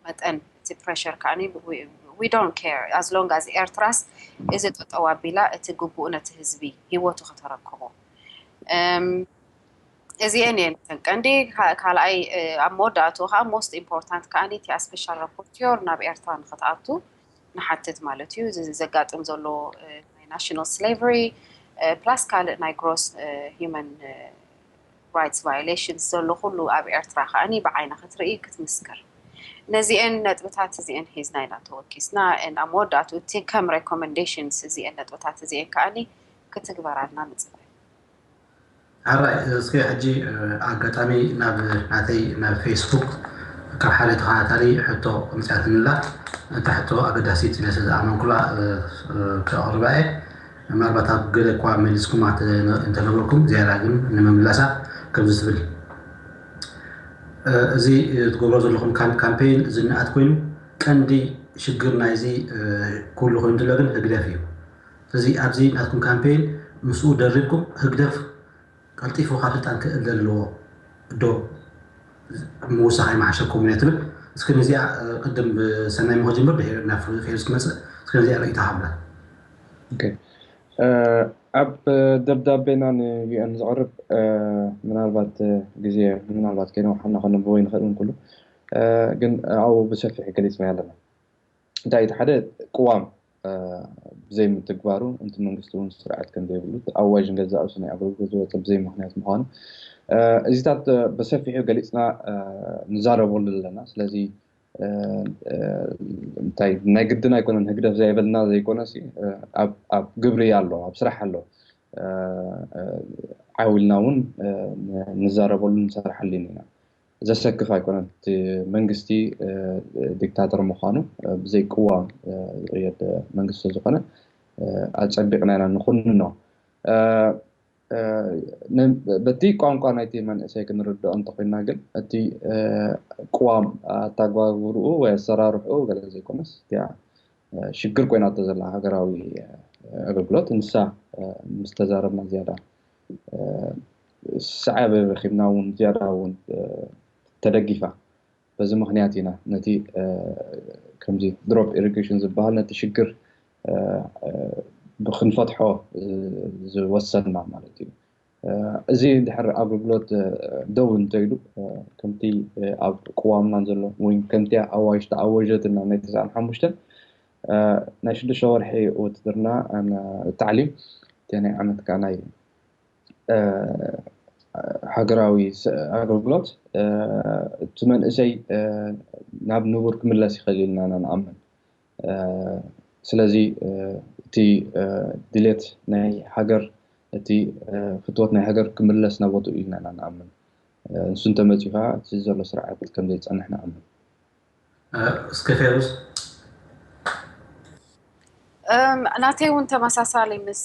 መጠን እቲ pressure ከዓኒ we don't care as long as ኤርትራስ እዚ ጠጠው ኣቢላ እቲ ግቡእ ነቲ ህዝቢ ህይወቱ ከተረክቦ እዚአን እየን እተን ቀንዲ። ካልኣይ ኣብ መወዳእትኡ ከዓ most important ከዓኒ እቲ special rapporteur ናብ ኤርትራ ንክትኣቱ ንሓትት ማለት እዩ። እዚ ዘጋጥም ዘሎ ናይ national slavery plus ካልእ ናይ gross human rights violations ዘሎ ኩሉ ኣብ ኤርትራ ከዓኒ ብዓይና ክትርኢ ክትምስክር። ነዚአን ነጥብታት እዚአን ሒዝና ኢና ተወኪስና። ኣብ መወዳእትኡ እቲ ከም recommendations እዚአን ነጥብታት እዚአን ከዓኒ ክትግበራልና ንፅበ። ሕራይ እስኪ ሕጂ ኣጋጣሚ ናብ ናተይ ናብ ፌስቡክ ካብ ሓደ ተኸታታሊ ሕቶ መፅኣትንላ። እታ ሕቶ ኣገዳሲት ኢለ ስለ ዝኣመንኩላ ከቕርባ እየ። ምናልባት ኣብ ገለ እኳ መሊስኩማ እንተነበርኩም ዝያዳ ግን ንምምላሳ ከምዚ ትብል፣ እዚ ትገብሮ ዘለኹም ካምፔይን ዝነኣት ኮይኑ ቀንዲ ሽግር ናይዚ ኩሉ ኮይኑ ዘሎ ግን ህግደፍ እዩ። ስለዚ ኣብዚ ናትኩም ካምፔይን ምስኡ ደሪብኩም ህግደፍ ቀልጢፉ ካብ ስልጣን ክእል ዘለዎ ዶ ምውሳኽ ኣይመሓሸኩም እየ ትብል። እስኪ ነዚኣ ቅድም ብሰናይ ምክጅምር ድሕሪ ናብ ፌርስ ክመፅእ እስኪ ነዚኣ ርእይታ ሃብላ። ኣብ ደብዳቤና ን UN ዝቐርብ ምናልባት ግዜ ምናልባት ከይነውሓና ከነብቦ ይንኽእል ውን ኩሉ ግን ኣብኡ ብሰፊሕ ገሊፅና ኣለና። እንታይ እቲ ሓደ ቅዋም ብዘይምትግባሩ እቲ መንግስቲ እውን ስርዓት ከም ዘይብሉ ኣዋጅ ንገዛእ ርእሱ ናይ ኣገልግሎት ዝወፀ ብዘይ ምክንያት ምኳኑ እዚታት ብሰፊሑ ገሊፅና ንዛረበሉ ኣለና። ስለዚ እንታይ ናይ ግድን ኣይኮነን ህግደፍ ዘይበልና ዘይኮነ ኣብ ግብሪ ኣሎ ኣብ ስራሕ ኣሎ ዓው ኢልና እውን ንዛረበሉ ንሰርሓሉ ኢና። ዘሰክፍ ኣይኮነን እቲ መንግስቲ ዲክታተር ምኳኑ ብዘይ ቅዋም ዝቅየድ መንግስቲ ዝኾነ ኣፀቢቅና ኢና ንኩንኖ። በቲ ቋንቋ ናይቲ መንእሰይ ክንርድኦ እንተኮይና ግን እቲ ቅዋም ኣተግባብርኡ ወይ ኣሰራርሕኡ ገለ ዘይኮነስ እቲኣ ሽግር ኮይናቶ ዘላ ሃገራዊ ኣገልግሎት ንሳ ምስ ተዛረብና ዝያዳ ሰዓበ ረኪብና እውን ዝያዳ እውን ተደጊፋ በዚ ምክንያት ኢና ነቲ ከምዚ ድሮፕ ኢሪጌሽን ዝበሃል ነቲ ሽግር ብክንፈትሖ ዝወሰንና ማለት እዩ። እዚ ድሕር ኣገልግሎት ደው እንተኢሉ ከምቲ ኣብ ቅዋምና ዘሎ ወይ ከምቲ ኣዋጅ ተኣወጀትና ናይ ተስዓን ሓሙሽተን ናይ ሽዱሽተ ወርሒ ውትድርና ታዕሊም እቲ ናይ ዓመት ከዓ ናይ ሃገራዊ ኣገልግሎት እቲ መንእሰይ ናብ ንቡር ክምለስ ይኽእል ኢልና ኢና ንኣምን። ስለዚ እቲ ድሌት ናይ ሃገር እቲ ፍትወት ናይ ሃገር ክምለስ ናቦትኡ ኢልና ኢና ንኣምን። ንሱ እንተመፂኡ ከዓ እቲ ዘሎ ስርዓት ከም ዘይፀንሕ ንኣምን። እስከ ፌሩዝ ናተይ እውን ተመሳሳሊ ምስ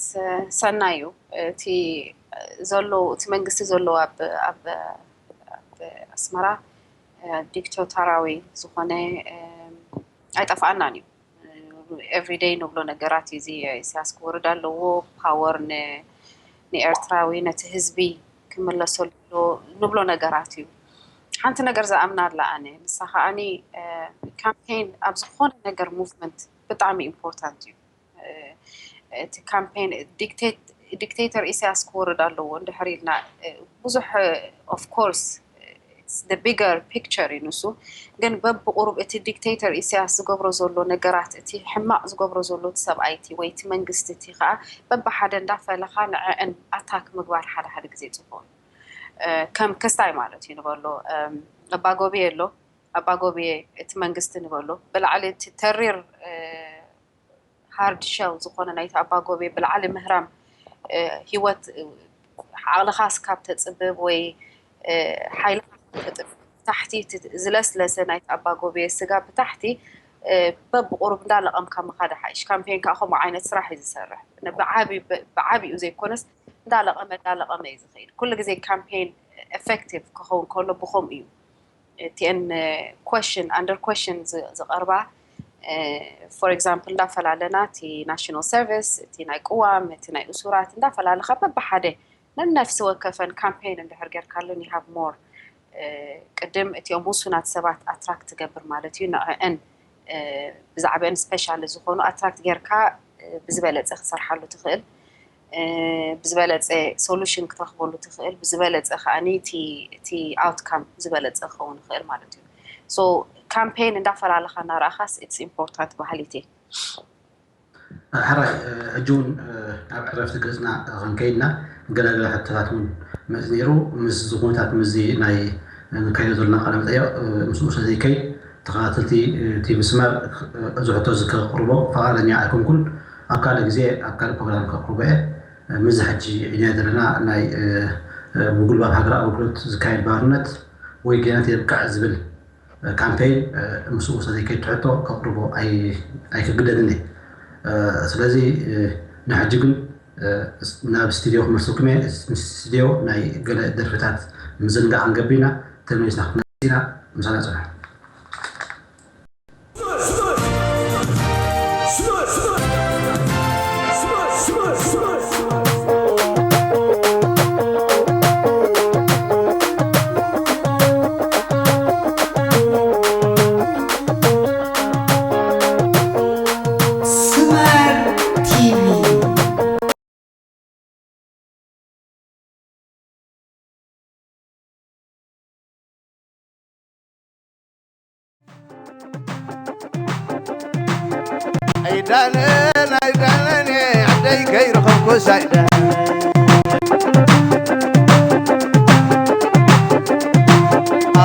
ሰናይ እዩ። እቲ ዘሎ እቲ መንግስቲ ዘሎ ኣብ ኣብ ኣብ ኣስመራ ዲክታቶራዊ ዝኾነ ኣይጠፍኣናን እዩ። Everyday ንብሎ ነገራት እዩ። እዚ ኢሳያስ ክወርድ ኣለዎ፣ ፓወር ንኤርትራዊ ነቲ ህዝቢ ክምለሰሉ ንብሎ ነገራት እዩ። ሓንቲ ነገር ዝኣምና ኣላ ኣነ፣ ንሳ ከዓኒ ካምፔን ኣብ ዝኾነ ነገር ሙቭመንት ብጣዕሚ ኢምፖርታንት እዩ። እቲ ካምፔን ዲክቴተር ኢሳያስ ክወርድ ኣለዎ እንድሕር ኢልና ብዙሕ of course bigger picture እዩ ንሱ። ግን በብቁሩብ እቲ ዲክቴተር ኢሳያስ ዝገብሮ ዘሎ ነገራት፣ እቲ ሕማቕ ዝገብሮ ዘሎ እቲ ሰብኣይ እቲ ወይ እቲ መንግስቲ እቲ ከዓ በብሓደ እንዳፈለኻ ንዐዐን ኣታክ ምግባር ሓደ ሓደ ግዜ ፅቡቅ እዩ። ከም ክስታይ ማለት እዩ ንበሎ ኣባጎብየ ኣሎ ኣባጎብየ እቲ መንግስቲ ንበሎ ብላዕሊ እቲ ተሪር hard shell ዝኾነ ናይቲ ኣባጎብየ ብላዕሊ ምህራም ሂወት ዓቕልኻ ስካብ ተፅብብ ወይ ሓይልኻ ተጥብ ታሕቲ ዝለስለሰ ናይቲ ኣባጎብየ ስጋ ብታሕቲ በብቁሩብ እንዳለቐምካ ምኻድ ሓይሽ። ካምፔን ከዓ ከምኡ ዓይነት ስራሕ እዩ ዝሰርሕ። ብዓብዩ ብዓብዩ ዘይኮነስ እንዳለቐመ እንዳለቐመ እዩ ዝኽእል። ኩሉ ግዜ ካምፔን ኤፌክቲቭ ክኸውን ከሎ ብኸምኡ እዩ። እቲአን question under question ዝቐርባ for example እንዳፈላለና እቲ ናሽናል ሰርቪስ፣ እቲ ናይ ቅዋም፣ እቲ ናይ እሱራት እንዳፈላለኻ በብሓደ ነነፍሲ ወከፈን ካምፔን እንድሕር ጌርካለን you have more ቅድም እቲኦም ውሱናት ሰባት ኣትራክት ትገብር ማለት እዩ። ንዕአን ብዛዕባአን ስፔሻል ዝኾኑ ኣትራክት ጌርካ ብዝበለፀ ክትሰርሓሉ ትኽእል፣ ብዝበለፀ ሶሉሽን ክትረኽበሉ ትኽእል፣ ብዝበለፀ ከዓኒ እቲ ኣውትካም ዝበለፀ ክኸውን ይኽእል ማለት እዩ። ሶ ካምፔን እንዳፈላለኻ እናረኣኻስ ኢትስ ኢምፖርታንት ባህሊቲ። ሕራይ ሕጂ እውን ናብ ዕረፍቲ ገፅና ክንከይድና ገለገለ ሕቶታት እውን መፅ ነይሩ። ምስ እዚ ኩነታት ምስዚ ናይ ንካይዶ ዘለና ቃለ መጠየቕ ምስኡ ስለዘይከይድ ተኸታተልቲ እቲ መስመር እዚ ሕቶ እዚ ከቕርቦ ፈቓደኛ ኣይኮንኩን። ኣብ ካልእ ግዜ ኣብ ካልእ ፕሮግራም ከቕርቦ እየ። ምስዚ ሕጂ ዒንያ ዘለና ናይ ብጉልባብ ሃገራዊ ኣገልግሎት ዝካየድ ባርነት ወይ ጌናት የብቅዕ ዝብል ካምፔይን ምስኡ ሰደይ ከይትሕቶ ከቕርቦ ኣይክግደድን እየ። ስለዚ ንሕጂ ግን ናብ ስቱድዮ ክመልሰኩም እየ። ምስ ስቱድዮ ናይ ገለ ደርፍታት ምዝንጋዕ ክንገብር ኢና። ተመሊስና ክትመፅእ ኢና። ምሳና ፅንሑ። ኣይዳነን ኣይዳነን ዓደይ ከይረኸብኩስ ኣይዳነን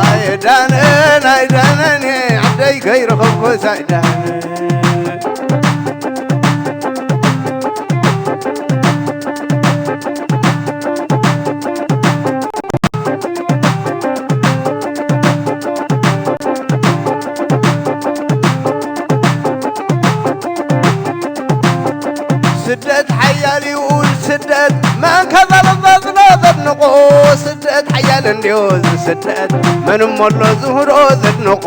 ኣይዳነን ኣይዳነን ዓደይ ከይረኸብኩስ ኣይዳነን ስደት ሓያል እዩ ስደት መን ከዘለዘዝሎ ዘድንቆ ስደት ሓያል እንድዮ ዝስደት መን እሞ ኣሎ ዝህዶ ዘድንቆ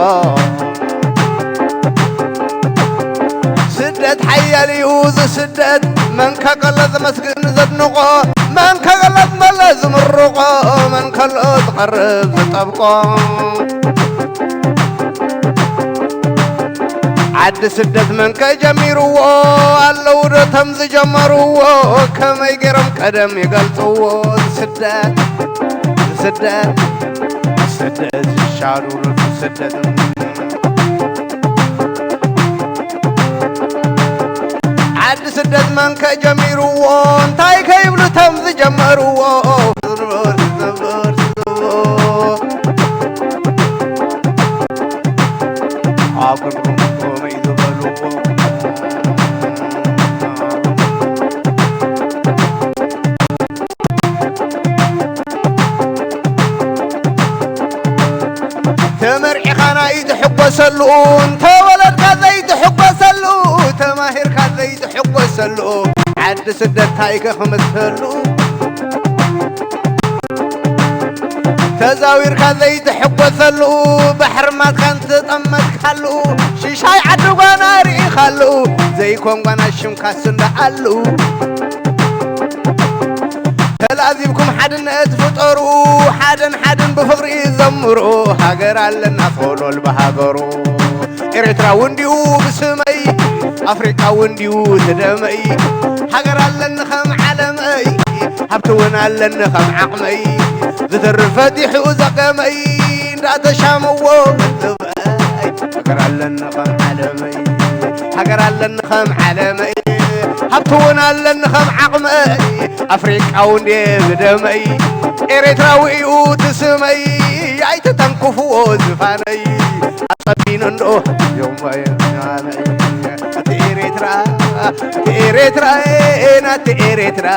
ስደት ሓያል እዩ ዝስደት መን ከቀለ ዘመስግን ዘድንቆ መን ከቀለ ዝመለ ዝምርቆ መን ከልኦ ዝቐርብ ዝጠብቆ ዓዲ ስደት መን ከጀሚርዎ ኣለዉ ዶ ተም ዝጀመርዎ ከመይ ገይሮም ቀደም ይገልፅዎ ስደት ስደት ስደት ይሻሉ ስደት ዓዲ ስደት መን ከጀሚርዎ እንታይ ከይብሉ ተም ዝጀመርዎ ተመርዒኻ ናይ ትሕጎሰሉ እንተወለድካ ዘይትሕጎሰሉ ተማሂርካ ዘይትሕጎሰሉ ዓዲ ስደት ታይከ ክምሰሉ ተዛዊርካ ዘይትሕጎሰሉ ባሕሪ ማትካ እንትጠመትካሉ ሽሻይ ዓዲ ጓና ርኢኻሉ ዘይኮን ጓና ሽምካ ስንደኣሉ ተላዚብኩም ሓድነት ፍጠሩ ሓደን ሓድን ብፍቕሪ ዘምሩ ሃገር ኣለና ሶሎል ብሃገሩ ኤርትራ እውን ድዩ ብስመይ ኣፍሪቃ እውን ድዩ ትደመይ ሃገር ኣለኒ ከም ዓለመይ ሃብቲ እውን ኣለኒ ከም ዓቕመይ ዝትርፍ ፈቲሑ ዘገመይ እንዳተሻመዎ መጥበይ ሃገር ኣለኒ ከም ዓለመይ ሃገር ኣለኒ ከም ዓለመይ ሃብቲ እውን ኣለኒ ከም ዓቕመይ ኣፍሪቃዊ እንዴ ብደመይ ኤርትራዊ እዩ ትስመይ ኣይተተንክፍዎ ዝፋነይ ኣጸቢኑ እንዶ ዮሞይ ናቲ ኤርትራ ናቲ ኤርትራ ናቲ ኤርትራ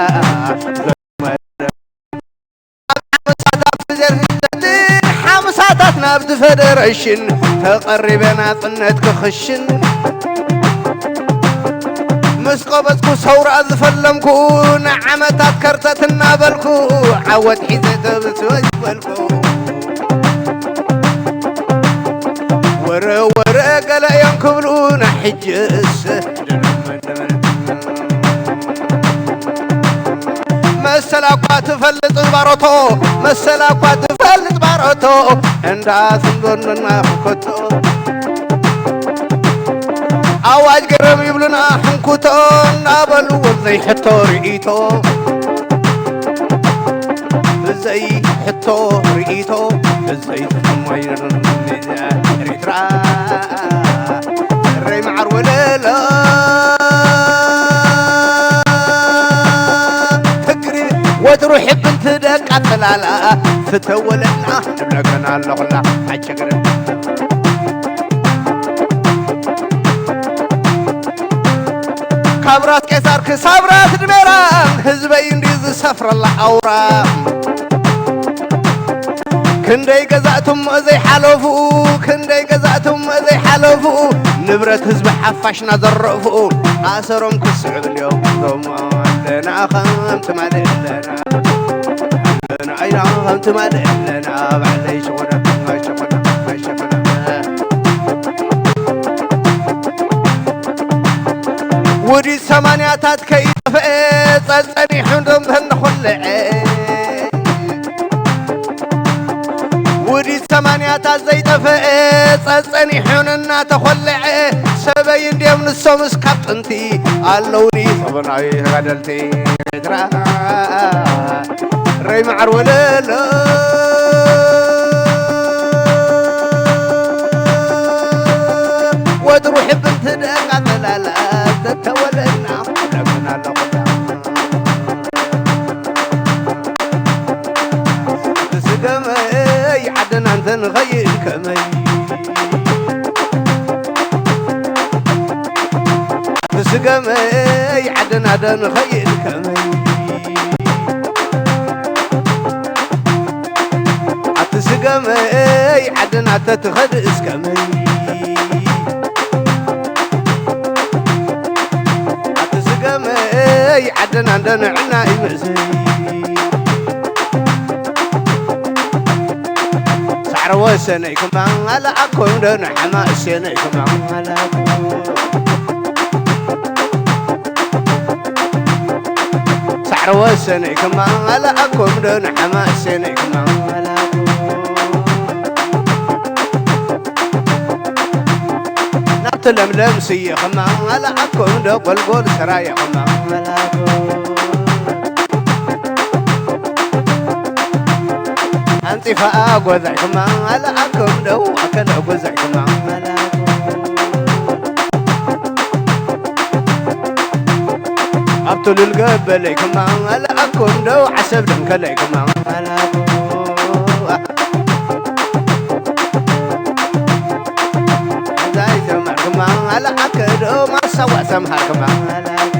ሓምሳታት ናብቲ ፈደረሽን ተቐሪበ ናጽነት ክኽሽን ምስ ቀበጽኩ ሰውራ ዝፈለምኩ፣ ንዓመታት ከርተት እናበልኩ፣ ዓወት ሒዘ ተብትወ ዝበልኩ። ወረ ወረ ገለ እዮም ክብሉና፣ ሕጅስ መሰላ እኳ ትፈልጥ ባሮቶ፣ መሰላ እኳ ትፈልጥ ባሮቶ፣ እንዳ ስንበኑና ኮቶ። ኣዋጅ ገረም ይብሉና ሕንኩቶ፣ እናበሉ ዘይሕቶ ርእይቶ፣ ብዘይ ሕቶ ርእይቶ፣ ብዘይ ተሰማይ ኤርትራ፣ ረይ መዓር ወለሎ፣ ፍቅሪ ወትሩ ሕብንቲ ደቃ ጽላላ፣ ፍተወለና ንብለከና ኣለኹላ፣ ኣይቸግርን። ካብ ራስ ቄሳር ክሳብ ራስ ድሜራ፣ ህዝበይ እንዲ ዝሰፍረላ ኣውራ። ክንደይ ገዛእቶም ዘይሓለፉ፣ ክንደይ ገዛእቶም ዘይሓለፉ፣ ንብረት ህዝቢ ሓፋሽና ዘረፉ፣ ኣሰሮም ክስዕብ እዮም ዞም ኣለና ከም ትማሊ ኣለና። ንዓይና ከም ትማሊ ኣለና፣ ባዕለይ ሸኾና፣ ሸኾና፣ ሸኾና። ውዲት ሰማንያታት ከይጠፍአ ጸጸኒሑ ደንበ እንኾልዐ። ውዲት ሰማንያታት ዘይጠፍአ ጸጸኒሑን እናተኾልዐ፣ ሰበይ እንድዮም ንሶም እስካብ ጥንቲ ኣለውኒ ሰበናዊ ተጋደልቲ ኤርትራ። ረይ መዓር ወለሎ፣ ወትሩ ሕብንቲ ደቃ መላላ ተተወለና፣ ለምን ኣለኹና። ብስገመይ ዓድና እንተንኸይድ ከመይ፣ ብስገመይ ዓድና ደንኸይድ ከመይ፣ ኣቲ ስገመይ ዓድና ተትኸድ እስከመይ፣ ኣቲ ስገመይ ዓድና እንደ ንዕና ይመስል። ሳዕረ ወሰነይ ክማን ኣልኣኮም ዶ ንሓማ እሰነይ ክማን ኣልኣኮም። ሳዕረ ወሰነይ ክማን ኣልኣኮም ዶ ንሓማ እሰነይ ክማን ኣልኣኮም። ናብቲ ለምለም ስየ ክማን ኣልኣኮም ዶ ጎልጎል ሰራየ ክማን ኣልኣኮም። ኣንጺፋ ጎዛይ ክማን ኣልኣኮም ዶ ኣከለ ጎዛይ ክማን ኣልኣኮም። ኣብቱ ልል ገበለይ ክማን ኣልኣኮም ዶ ዓሰብ ደንከለይ ክማን ኣልኣኮም። ዛይ ተማር ክማን ኣልኣከ ዶ ማሳዋ ተምሃር ክማን ኣልኣከ።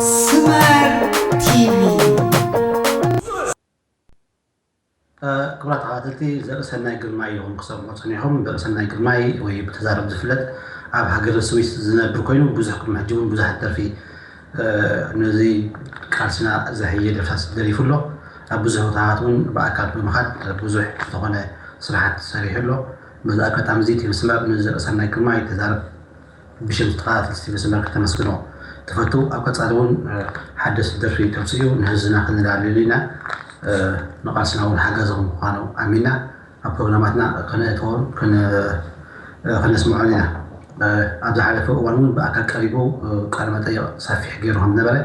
ስመር ቲቪ። ክቡራት ተኸታተልቲ፣ ዘርእሰናይ ግርማይ ኢኹም ክሰምዑ ጸኒሕኩም። ዘርእሰናይ ግርማይ ወይ ብተዛረብ ዝፍለጥ ኣብ ሃገረ ስዊስ ዝነብር ኮይኑ፣ ብዙሕ ቅድሚ ሕጂ እውን ብዙሓት ደርፊ፣ እ፣ ነዚ ቃልስና ዘህየ ደርፍታት ደሪፉ ኣሎ። ኣብ ብዙሕ ቦታታት እውን ብኣካል ብምኻድ ብዙሕ ዝኾነ ስራሓት ሰሪሑ ኣሎ። በዚ ኣጋጣሚ እዚ እቲ መስመር ንዘርእሰናይ ግርማይ ተዛረብ። ብሽም ተኸታተልቲ ቲቪ ሰመር ክተመስግኖ ትፈቱ። ኣብ ቀጻሊ እውን ሓደስቲ ደርፊ ተምፅኡ ንህዝብና ክንላለሉ ኢና። ንቃልስና እውን ሓጋዚ ከም ምዃኑ ኣሚና ኣብ ፕሮግራማትና ከነእትዎን ከነስምዖን ኢና። ኣብ ዝሓለፈ እዋን እውን ብኣካል ቀሪቡ ቃለ መጠይቕ ሰፊሕ ገይሩ ከም ዝነበረ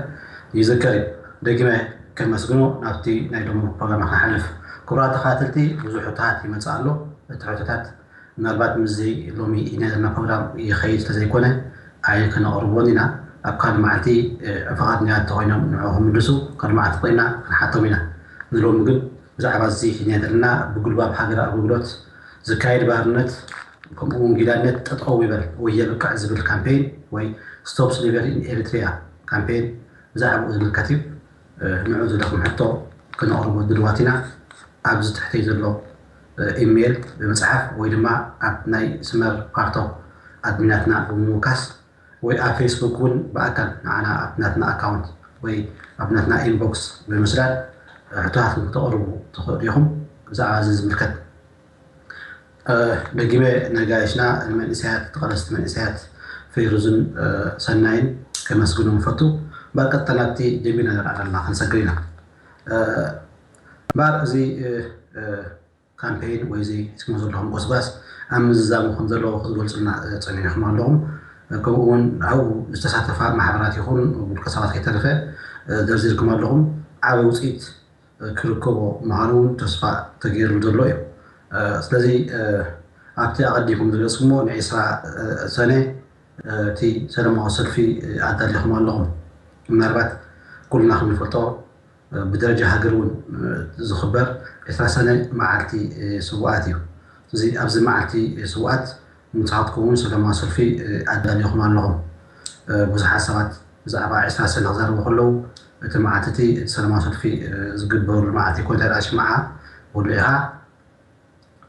ይዝከር እዩ። ደጊመ ከመስግኖ ናብቲ ናይ ሎሚ ፕሮግራም ክንሓልፍ። ክቡራት ተኸታተልቲ፣ ብዙሕ ሕቶታት ይመፅእ ኣሎ። እቲ ሕቶታት ምናልባት ምስዚ ሎሚ ኢና ዘለና ፕሮግራም ይኸይድ ስለዘይኮነ ኣይን ከነቕርቦን ኢና። ኣብ ካልእ መዓልቲ ፍቓድንያ እንተኾይኖም ንዑ ክምልሱ ካልእ መዓልቲ ኮይና ክንሓቶም ኢና። ንሎሚ ግን ብዛዕባ እዚ ሂድና ዘለና ብጉልባብ ሃገር ኣገልግሎት ዝካየድ ባርነት ከምኡ እውን ጊላነት ጠጠው ይበል ወይ የብቅዕ ዝብል ካምፔን ወይ Stop Slavery in Eritrea ካምፔን ብዛዕባኡ ዝምልከት እዩ። ንዑ ዝደኹም ሕቶ ክነቕርቦ ድልዋት ኢና። ኣብዚ ትሕተይ ዘሎ ኢሜይል ብምፅሓፍ ወይ ድማ ኣብ ናይ ስመር ፓርቶ ኣድሚናትና ብምውካስ ወይ ኣብ ፌስቡክ እውን ብኣካል ንዓና ኣብ ናትና ኣካውንት ወይ ኣብ ናትና ኢንቦክስ ብምስዳድ ሕቶታትኩም ክተቕርቡ ትኽእሉ ኢኹም። ብዛዕባ እዚ ዝምልከት ደጊመ ነጋይሽና ንመንእሰያት ተቐለስቲ መንእሰያት ፌሩዝን ሰናይን ከመስግኖም ፈቱ። ብቀጥታ ናብቲ ጀሚርና ንርኣ ዘለና ክንሰግር ኢና። እምበኣር እዚ ካምፔይን ወይ እዚ ስሞ ዘለኹም ጎስጓስ ኣብ ምዝዛሙ ከም ዘለዎ ክትገልፁልና ፀኒሕኩም ኣለኹም። ከምኡ እውን ኣብኡ ዝተሳተፋ ማሕበራት ይኹን ውልቀ ሰባት ከይተረፈ ዘርዚርኩም ኣለኹም። ዓብ ውፅኢት ክርከቦ ምዃኑ እውን ተስፋ ተገይሩ ዘሎ እዩ። ስለዚ ኣብቲ ኣቐዲምኩም ዝገለፅኩሞ ንዒስራ ሰነ እቲ ሰለማዊ ሰልፊ ኣዳሊኹም ኣለኹም። ምናልባት ኩልና ክንፈልጦ ብደረጃ ሃገር እውን ዝኽበር ዕስራ ሰነ መዓልቲ ስውኣት እዩ። እዚ ኣብዚ መዓልቲ ስውኣት ንስኻትኩም እውን ሰለማዊ ሰልፊ ኣዳሊኹም ኣለኹም። ብዙሓት ሰባት ብዛዕባ ዕስራ ሰነ ክዛረቡ ከለዉ እቲ መዓልቲ እቲ ሰለማዊ ሰልፊ ዝግበረሉ መዓልቲ ኮይኑ ሽምዓ ወሊዕኻ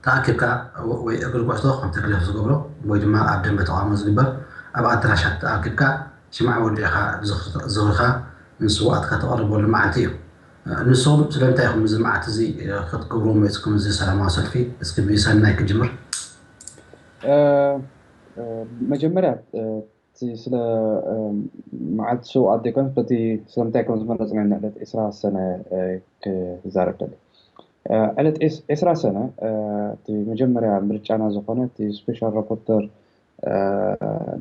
ተኣኪብካ ወይ እግሪ ጉዕዞ ከም ተግለፍ ዝገብሮ ወይ ድማ ኣብ ደንበ ተቃውሞ ዝግበር ኣብ ኣዳራሻት ተኣኪብካ ሽምዓ ወሊዕኻ ዝኽርኻ ንስውኣትካ ተቐርበሉ መዓልቲ እዩ። ንስኹም ስለምንታይ ኢኹም እዚ መዓልቲ እዚ ክትገብርዎ መፂኩም እዚ ሰላማዊ ሰልፊ? እስኪ ብሰናይ ክጅምር። መጀመርያ እቲ ስለ መዓልቲ ስውኣት ዘይኮነስ በቲ ስለምንታይ ከም ዝመረፅና ንዕለት ዒስራ ሰነ ክዛረብ ደሊ። ዕለት ዒስራ ሰነ እቲ መጀመርያ ምርጫና ዝኾነ እቲ ስፔሻል ራፖርተር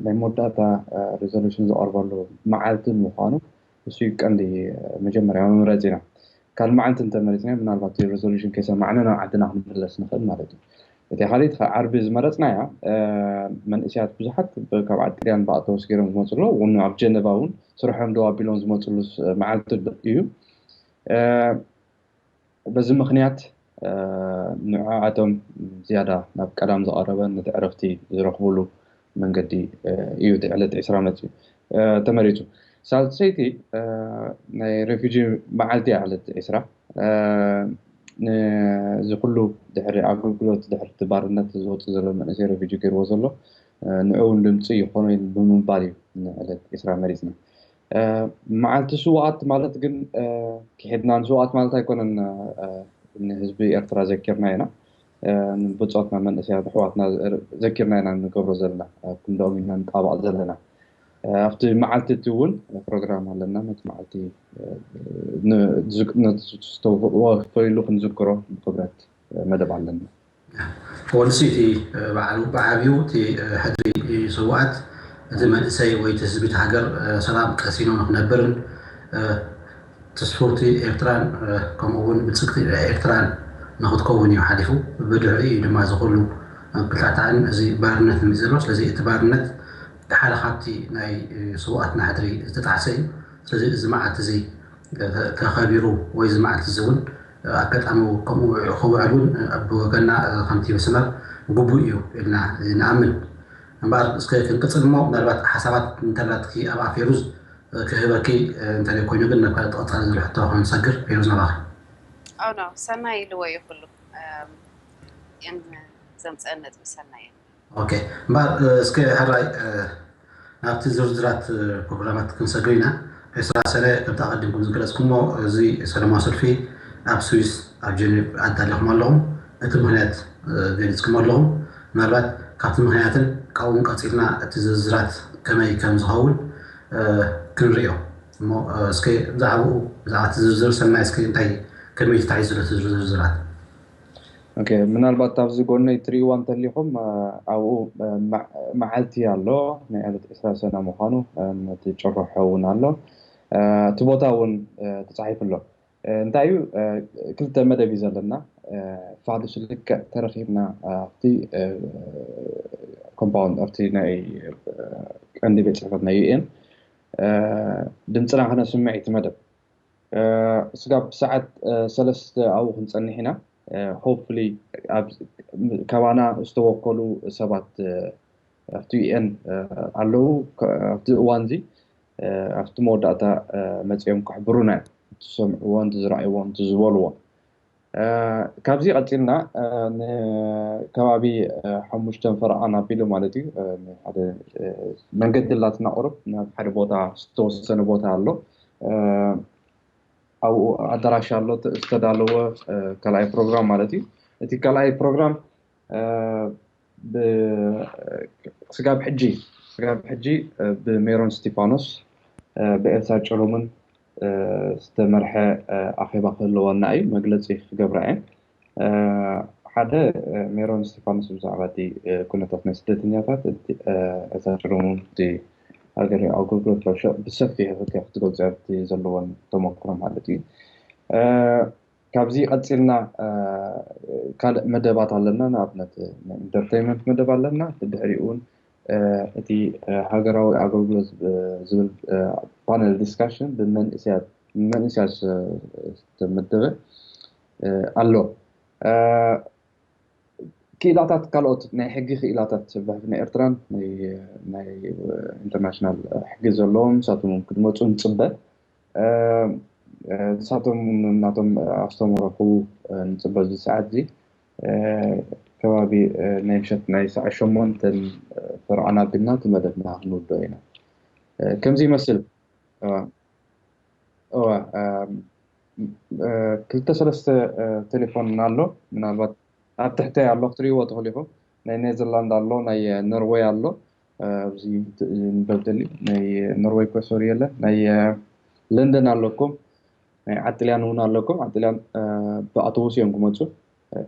ናይ መወዳእታ ሪዞሉሽን ዝቐርበሉ መዓልቲ ምዃኑ እሱ ቀንዲ መጀመርያ መምረፂና። ካልእ መዓልቲ እንተመሪፅና ምናልባት ሪዞሉሽን ከይሰማዕና ናብ ዓድና ክንምለስ ንኽእል ማለት እዩ። እቲ ካልኣይቲ ዓርቢ ዝመረፅናያ መንእስያት ብዙሓት ካብ ጥልያን ብኣውቶቡስ ገይሮም ዝመፁ ኣለዉ እውን ኣብ ጀነቫ እውን ስርሖም ደው ኣቢሎም ዝመፅሉ መዓልቲ እዩ። በዚ ምኽንያት ንዕኣቶም ዝያዳ ናብ ቀዳም ዝቐረበ ነቲ ዕረፍቲ ዝረኽብሉ መንገዲ እዩ እቲ ዕለት ዒስራ መፂኡ ተመሪፁ። ሳልሰይቲ ናይ ሬፊጂ መዓልቲ እያ ዕለት ዒስራ። እዚ ኩሉ ድሕሪ ኣገልግሎት ድሕሪ እቲ ባርነት ዝወፅእ ዘሎ መንእሰይ ሬፊጂ ገይርዎ ዘሎ ንዕኡ እውን ድምፂ ይኾኖ ብምባል እዩ ንዕለት ዒስራ መሪፅና። መዓልቲ ስውኣት ማለት ግን ክሒድና ንስውኣት ማለት ኣይኮነን። ንህዝቢ ኤርትራ ዘኪርና ኢና። ንብፆትና መንእሰያት ኣሕዋትና ዘኪርና ኢና ንገብሮ ዘለና ክንደኦም ኢና ንጣባቕ ዘለና። ኣብቲ መዓልቲ እቲ እውን ፕሮግራም ኣለና። ነቲ መዓልቲ ነቲ ዝተወፈይሉ ክንዝክሮ ብክብረት መደብ ኣለና። ፖሊሲ እቲ ባዕሉ ብዓብዩ እቲ ሕድሪ ስውኣት እቲ መንእሰይ ወይ እቲ ህዝቢ እቲ ሃገር ሰላም ቀሲኑ ንክነብርን ትስፉርቲ ኤርትራን ከምኡ እውን ብልፅግቲ ኤርትራን ንክትከውን እዩ ሓሊፉ። ብድሕሪ እዩ ድማ ዝኩሉ ብታዕታዕን እዚ ባርነት ንርኢ ዘሎ። ስለዚ እቲ ባርነት ሓደ ካብቲ ናይ ስውኣትና ሕድሪ ዝተጣዕሰ እዩ። ስለዚ እዚ መዓልቲ እዚ ተኸቢሩ ወይ እዚ መዓልቲ እዚ እውን ኣጋጣሚ ከምኡ ክውዕል እውን ብወገና ከምቲ መስመር ግቡእ እዩ ኢልና ንኣምን። እምበኣር እስከ ክንቅፅል እሞ ምናልባት ሓሳባት እንተላትኪ ኣብኣ ፌሩዝ ክህበኪ እንተዘይ ኮይኑ ግን ናብ ካልእ ተቐፃሊ ዘሎ ሕቶ ክንሰግር። ፌሩዝ ናባኺ። ኣውኖ ሰናይ ኢልዎ እዩ ኩሉ ዘምፀአን ነጥቢ ሰናይ እዩ። ኦኬ እምበኣር እስከ ሕራይ ናብቲ ዝርዝራት ፕሮግራማት ክንሰግር ኢና። ዕስራ ሰነ ከምቲ ኣቐዲምኩም ዝገለፅኩሞ እዚ ሰለማዊ ሰልፊ ኣብ ስዊስ ኣብ ጀኔቭ ኣዳሊኹም ኣለኹም። እቲ ምክንያት ገሊፅኩም ኣለኹም። ምናልባት ካብቲ ምክንያትን ካብኡ እውን ቀፂልና እቲ ዝርዝራት ከመይ ከም ዝኸውን ክንሪኦ እሞ፣ እስከ ብዛዕባኡ፣ ብዛዕባ እቲ ዝርዝር ሰናይ፣ እስከ እንታይ፣ ከመይ ተታሒዙ ዘሎ ዝርዝራት? ኦኬ፣ ምናልባት ኣብዚ ጎነይ ትርእይዋ እንተሊኹም፣ ኣብኡ መዓልቲ ኣሎ፣ ናይ ዕለት ዕስራ ሰነ ምዃኑ፣ እቲ ጭርሖ እውን ኣሎ። እቲ ቦታ እውን ተጻሒፉ ኣሎ። እንታይ እዩ፣ ክልተ መደብ እዩ ዘለና። ፋሉስ ልክዕ ተረኺብና ኣብቲ ኮምፓውንድ፣ ኣብቲ ናይ ቀንዲ ቤት ጽሕፈት ናይ ዩ ኤን ድምፅና ክነስምዕ እዩ እቲ መደብ። ስጋብ ሰዓት ሰለስተ ኣብኡ ክንጸንሕ ኢና። ሆፕፉሊ ካባና ዝተወከሉ ሰባት ኣብቲ ዩ ኤን ኣለዉ። ኣብቲ እዋን እዚ ኣብቲ መወዳእታ መፂኦም ክሕብሩና እዮም፣ እቲ ዝሰምዕዎ፣ እቲ ዝረኣይዎ፣ እቲ ዝበልዎ። ካብዚ ቀፂልና ንከባቢ ሓሙሽተን ፈረቓን ኣቢሉ ማለት እዩ፣ ሓደ መንገዲ ኣላትና ቁሩብ ናብ ሓደ ቦታ፣ ዝተወሰነ ቦታ ኣሎ። ኣብኡ ኣዳራሽ ኣሎ ዝተዳለወ ካልኣይ ፕሮግራም ማለት እዩ። እቲ ካልኣይ ፕሮግራም ስጋብ ሕጂ ስጋብ ሕጂ ብሜሮን ስቲፋኖስ፣ ብኤልሳ ጭሩምን ዝተመርሐ ኣኼባ ክህልወና እዩ። መግለፂ ክገብራ እየን። ሓደ ሜሮን ስቲፋኖስ ብዛዕባ እቲ ኩነታት ናይ ስደተኛታት፣ ኤልሳ ጭሩምን እቲ ሃገር ኣገልግሎት ብሰፊሕ ክትገልፀ ዘለዎን ተመክሮ ማለት እዩ። ካብዚ ቀፂልና ካልእ መደባት ኣለና። ንኣብነት ናይ ኢንተርቴይንመንት መደብ ኣለና። ብድሕሪኡ እውን እቲ ሃገራዊ ኣገልግሎት ዝብል ፓነል ዲስካሽን ብመንእሰያት ዝተመደበ ኣሎ። ክኢላታት፣ ካልኦት ናይ ሕጊ ክኢላታት ብሕጊ ናይ ኤርትራን ናይ ኢንተርናሽናል ሕጊ ዘለዎም ንሳቶም ክድመፁ ንፅበ። ንሳቶም ናቶም ኣስተምህሮ ክህቡ ንፅበ። ኣብዚ ሰዓት እዚ ከባቢ ናይ ምሸት ናይ ሰዓት ሸሞንተን ፈረቓን ኣቢልና እቲ መደብና ክንውድኦ ኢና። ከምዚ ይመስል። እዋ፣ ክልተ ሰለስተ ቴሌፎን ኣሎ። ምናልባት ኣብ ትሕተይ ኣሎ፣ ክትርእይዎ ትኽእሉ ኢኹም። ናይ ኔዘርላንድ ኣሎ፣ ናይ ኖርዌይ ኣሎ። ኣብዚ ንበል ደሊ ናይ ኖርዌይ እኮ ሶሪ የለን። ናይ ለንደን ኣለኩም፣ ናይ ዓጥልያን እውን ኣለኩም። ዓጥልያን ብኣውቶቡስ እዮም ክመፁ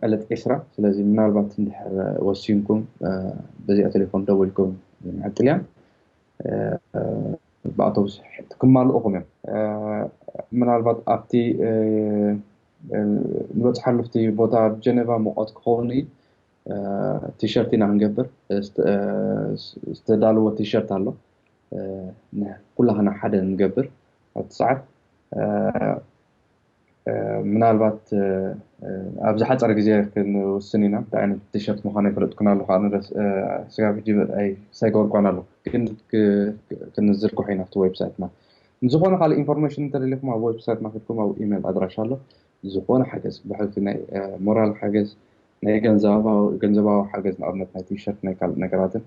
ዕለት ዕስራ። ስለዚ ምናልባት እንድሕር ወሲንኩም በዚኣ ቴሌፎን ደዊልኩም ዓጥልያን ብኣውቶቡስ ክማልኡኹም እዮም። ምናልባት ኣብቲ ንበፅሓሉ ኣብቲ ቦታ ጀነቫ ሙቐት ክኸውን እዩ። ቲሸርት ኢና ክንገብር፣ ዝተዳለወ ቲሸርት ኣሎ። ኩላህና ሓደ ንገብር ኣብቲ ሰዓት። ምናልባት ኣብ ዝሓፀረ ግዜ ክንውስን ኢና። እንታይ ዓይነት ቲሸርት ምዃኑ ኣይፈለጥኩን ኣለኹ። ኣነ ስጋብ ሕጂ ኣይሳይገበርኳን ኣለኹ፣ ግን ክንዝርግሖ ኢና ኣብቲ ዌብሳይትና። ንዝኾነ ካልእ ኢንፎርሜሽን እንተደሊኹም ኣብ ዌብሳይትና ከድኩም ኣብ ኢሜል ኣድራሻ ኣሎ። ዝኾነ ሓገዝ ብሕልፊ ናይ ሞራል ሓገዝ፣ ናይ ገንዘባዊ ሓገዝ፣ ንኣብነት ናይ ቲሸርት፣ ናይ ካልእ ነገራትን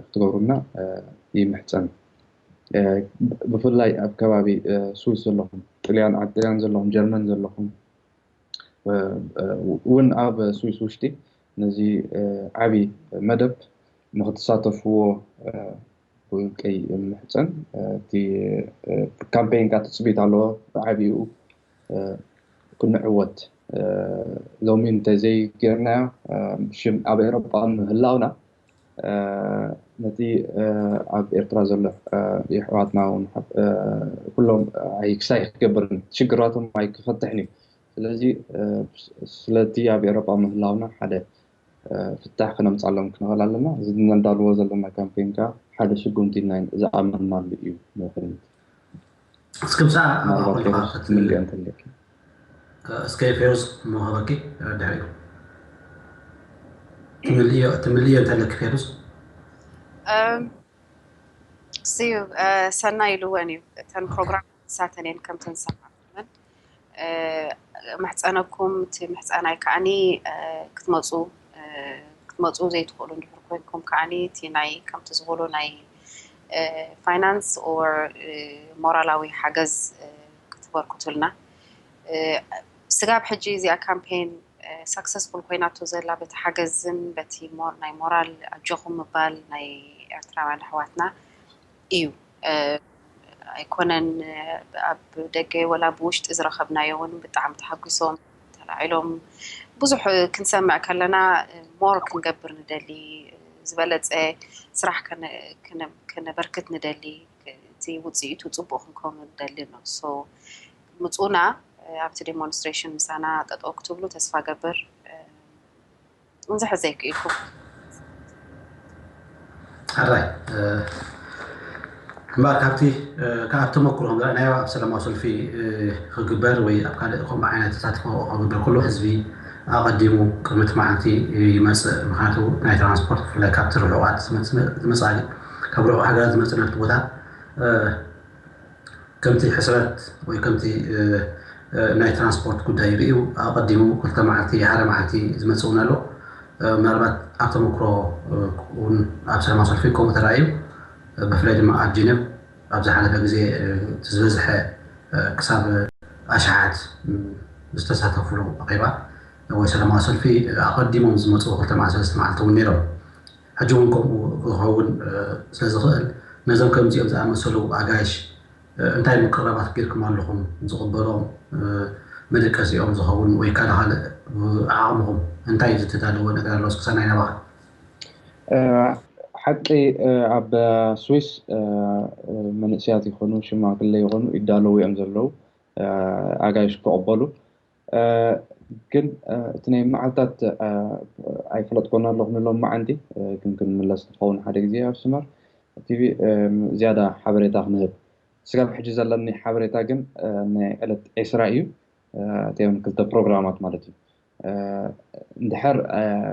ክትገብሩና ይምሕፀን። ብፍላይ ኣብ ከባቢ ስዊስ ዘለኹም፣ ጥልያን፣ ኣብ ጥልያን ዘለኹም፣ ጀርመን ዘለኹም፣ እውን ኣብ ስዊስ ውሽጢ ነዚ ዓብዪ መደብ ንክትሳተፍዎ ብውልቀይ ይምሕፀን። እቲ ካምፔይን ካ ትፅቢት ኣለዎ ብዓብይኡ ክንዕወት። ሎሚ እንተዘይጌርናዮ፣ ሽም ኣብ ኤሮጳ ምህላውና ነቲ ኣብ ኤርትራ ዘሎ የሕዋትና እውን ኩሎም ኣይክሳይ ክገብርን ሽግራቶም ኣይክፈትሕን እዩ። ስለዚ ስለቲ ኣብ ኤሮጳ ምህላውና ሓደ ፍታሕ ክነምፃሎም ክንኽእል ኣለና። እዚ ነዳልዎ ዘለና ካምፔን ከዓ ሓደ ስጉምቲ ኢልና ዝኣመንናሉ እዩ። ንክልት እስከ ብዛዕባ ክትምልኦ እንተለኪ። እስከ ፌሩዝ መሃበኪ ድሕሪኡ ትምልዮ እንተለኪ ፌሩዝ። ስዩ ሰናይ ኢልወን እዩ። እተን ፕሮግራም ሳተን እየን ከምተን ሰማዕኩመን። መሕፀነኩም እቲ ምሕፀናይ ከዓኒ ክትመፁ ክትመፁ ዘይትኽእሉ እንድሕር ኮይንኩም ከዓኒ እቲ ናይ ከምቲ ዝበሎ ናይ ፋይናንስ ኦር ሞራላዊ ሓገዝ ክትበርክቱልና። ስጋብ ሕጂ እዚኣ ካምፔን ሳክሰስፉል ኮይናቶ ዘላ በቲ ሓገዝን በቲ ሞር ናይ ሞራል ኣጆኹም ምባል ናይ ኤርትራውያን ኣሕዋትና እዩ። ኣይኮነን ኣብ ደገ ወላ ብውሽጢ ዝረኸብናዮ እውን ብጣዕሚ ተሓጒሶም ተላዒሎም ብዙሕ ክንሰምዕ ከለና ሞር ክንገብር ንደሊ ዝበለፀ ስራሕ ከነበርክት ንደሊ እቲ ውፅኢቱ ፅቡቅ ክንከውን ንደሊ ነው። ምፁና ኣብቲ ዴሞንስትሬሽን ምሳና ጠጠው ክትብሉ ተስፋ ገብር። እንዝሕዘይ ክኢልኩም ኣራይ እምበኣር ካብቲ ካብ ተመክሮ ከምዝረኣናዮ ኣብ ሰላማዊ ሰልፊ ክግበር ወይ ኣብ ካልእ ከምኡ ዓይነት ተሳትፎ ክግበር ከሎ ህዝቢ ኣቐዲሙ ቅድሚ እቲ መዓልቲ ይመፅእ። ምክንያቱ ናይ ትራንስፖርት ብፍላይ ካብቲ ርሑቓት ዝመፅእ ካብ ርሑቕ ሃገራት ዝመፅእ ናብቲ ቦታ ከምቲ ሕስረት ወይ ከምቲ ናይ ትራንስፖርት ጉዳይ ርእዩ ኣቐዲሙ ክልተ መዓልቲ ሓደ መዓልቲ ዝመፅእ እውን ኣሎ። ምናልባት ኣብ ተመክሮ እውን ኣብ ሰላማዊ ሰልፊ ከምኡ ተራእዩ ብፍላይ ድማ ኣብ ጀነቭ ኣብ ዝሓለፈ ግዜ ዝበዝሐ ክሳብ ኣሽሓት ዝተሳተፍሉ ኣኼባ ወይ ሰላማዊ ሰልፊ ኣቐዲሞም ዝመፅኡ ክልተ መዓልቲ ሰለስተ መዓልቲ እውን ነይሮም። ሕጂ እውን ከምኡ ክኸውን ስለዝኽእል ነዞም ከምዚኦም ዝኣመሰሉ ኣጋይሽ እንታይ ምቅርራባት ጌርኩም ኣለኹም ዝቕበሎም መደቀሲኦም ዝኸውን ወይ ካልእ ካልእ ዓቕምኹም እንታይ ዝተዳለወ ነገር ኣሎ እስኪ ሰናይ ናባኻ ሓቂ ኣብ ስዊስ መንእስያት ይኾኑ ሽማግለ ይኾኑ ይዳለዉ እዮም ዘለዉ ኣጋይሽ ክቕበሉ ግን እቲ ናይ መዓልታት ኣይፈለጥኮን ኣለኹ ንሎም መዓንቲ ግን ክንምለስ ንኸውን ሓደ ግዜ ኣብ ስመር ቲቪ ዝያዳ ሓበሬታ ክንህብ ስጋብ ሕጂ ዘለኒ ሓበሬታ ግን ናይ ዕለት ዒስራ እዩ እቲኦም ክልተ ፕሮግራማት ማለት እዩ እንድሕር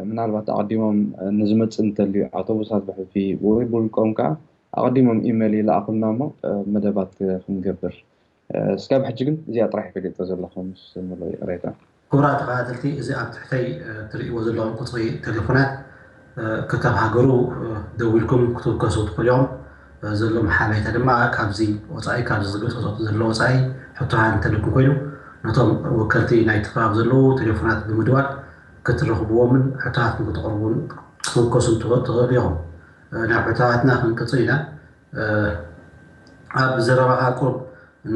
ምናልባት ኣቐዲሞም ንዝመፅእ እንተልዩ ኣውቶቡሳት ብሕልፊ ወይ ብውልቆም ከዓ ኣቐዲሞም ኢሜል ይለኣኹልና እሞ መደባት ክንገብር እስካብ ሕጂ ግን እዚኣ ጥራሕ ፈሊጦ ዘለኹ ምስ ምሉእ ይቕሬታ ክቡራት ተኸታተልቲ እዚ ኣብ ትሕተይ ትርእይዎ ዘለኹም ቁፅሪ ቴሌፎናት ክታብ ሃገሩ ደዊልኩም ክትውከሱ ትኽእሉ ኢኹም። ዘለዎም ሓበሬታ ድማ ካብዚ ወፃኢ ካብዚ ዝግለፅ ዘሎ ወፃኢ ሕቶታት እንተልኩም ኮይኑ ነቶም ወከልቲ ናይቲ ከባቢ ዘለዉ ቴሌፎናት ብምድዋል ክትረኽብዎምን ሕቶታትኩም ክተቕርቡን ክትውከሱን ትኽእሉ ኢኹም። ናብ ሕቶታትና ክንቅፅል ኢና። ኣብ ዘረባኻ ቁሩብ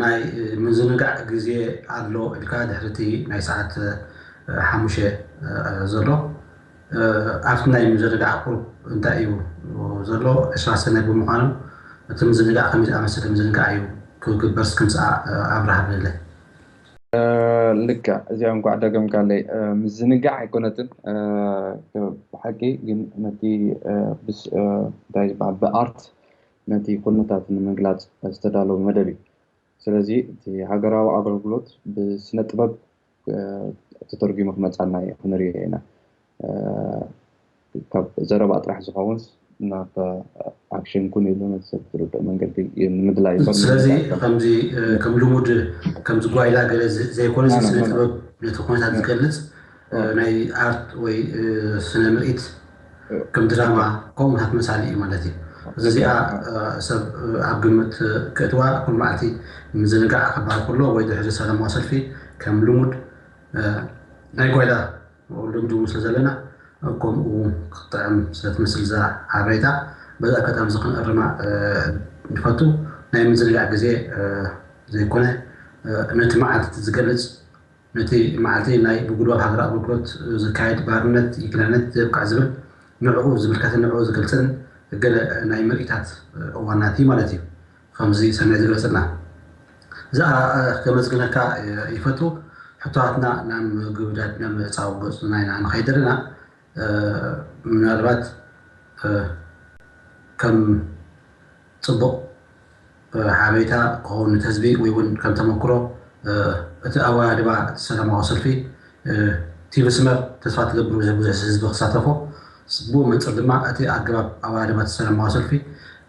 ናይ ምዝንጋዕ ግዜ ኣሎ ኢልካ ድሕሪ እቲ ናይ ሰዓት ሓሙሽተ ዘሎ ኣብቲ ናይ ምዝንጋዕ ቁሩብ እንታይ እዩ ዘሎ ዕስራ ሰነ ብምዃኑ እቲ ምዝንጋዕ ከመይ ዝኣመሰለ ምዝንጋዕ እዩ ክግበር እስክምፅኣ ኣብርሃ ብለለይ ልክዕ እዚኣ እንኳዕ ደገምካለይ ምዝንጋዕ ኣይኮነትን ብሓቂ ግን ነቲ እንታይ ዝበሃል ብኣርት ነቲ ኩነታት ንምግላፅ ዝተዳለወ መደብ እዩ ስለዚ እቲ ሃገራዊ ኣገልግሎት ብስነ ጥበብ ተተርጉሙ ክመፃና ክንሪኦ ኢና ካብ ዘረባ ጥራሕ ዝኸውን ናብ ኣክሽን ኩን ኢሉ ነቲ ሰብ ዝርድእ መንገዲ ንምድላይ ስለዚ ከምዚ ከም ልሙድ ከምዚ ጓይላ ገለ ዘይኮነ ስነ ጥበብ ነቲ ኩነታት ዝገልፅ ናይ ኣርት ወይ ስነ ምርኢት ከም ድራማ ከምኡታት መሳሊ እዩ ማለት እዩ እዚኣ ሰብ ኣብ ግምት ክእትዋ ኩሉ መዓልቲ ምዝንጋዕ ክበሃል ከሎ ወይ ድሕሪ ሰላማዊ ሰልፊ ከም ልሙድ ናይ ጓይላ ልምዲ እውን ስለ ዘለና ከምኡ ክጥዕም ስለ ትመስል እዛ ሓበሬታ በዚ ኣጋጣሚ እዚ ክንእርማ ንፈቱ ናይ ምዝንጋዕ ግዜ ዘይኮነ ነቲ መዓልቲ ዝገልፅ ነቲ መዓልቲ ናይ ብጉልባብ ሃገር ኣገልግሎት ዝካየድ ባርነት ይግናነት ዘብቃዕ ዝብል ንዕኡ ዝምልከትን ንዕኡ ዝገልፅን ገለ ናይ ምርኢታት እዋናት እዩ ማለት እዩ ከምዚ ሰናይ ዝገለፅልና እዛ ከመስግነካ ይፈቱ ሕቶዋትና ናብ ምግብዳድ ናብ ምዕፃው ገፁና ኢና ንኸይድ ዘለና ምናልባት ከም ፅቡቕ ሓበሬታ ክኸውን እቲ ህዝቢ ወይ እውን ከም ተመክሮ እቲ ኣወዳድባ ሰላማዊ ሰልፊ ቲቪ ስመር ተስፋ ትገብር ብዙሕ ብዙሕ ህዝቢ ክሳተፎ ብኡ መንፅር ድማ እቲ ኣገባብ ኣወዳድባ ሰላማዊ ሰልፊ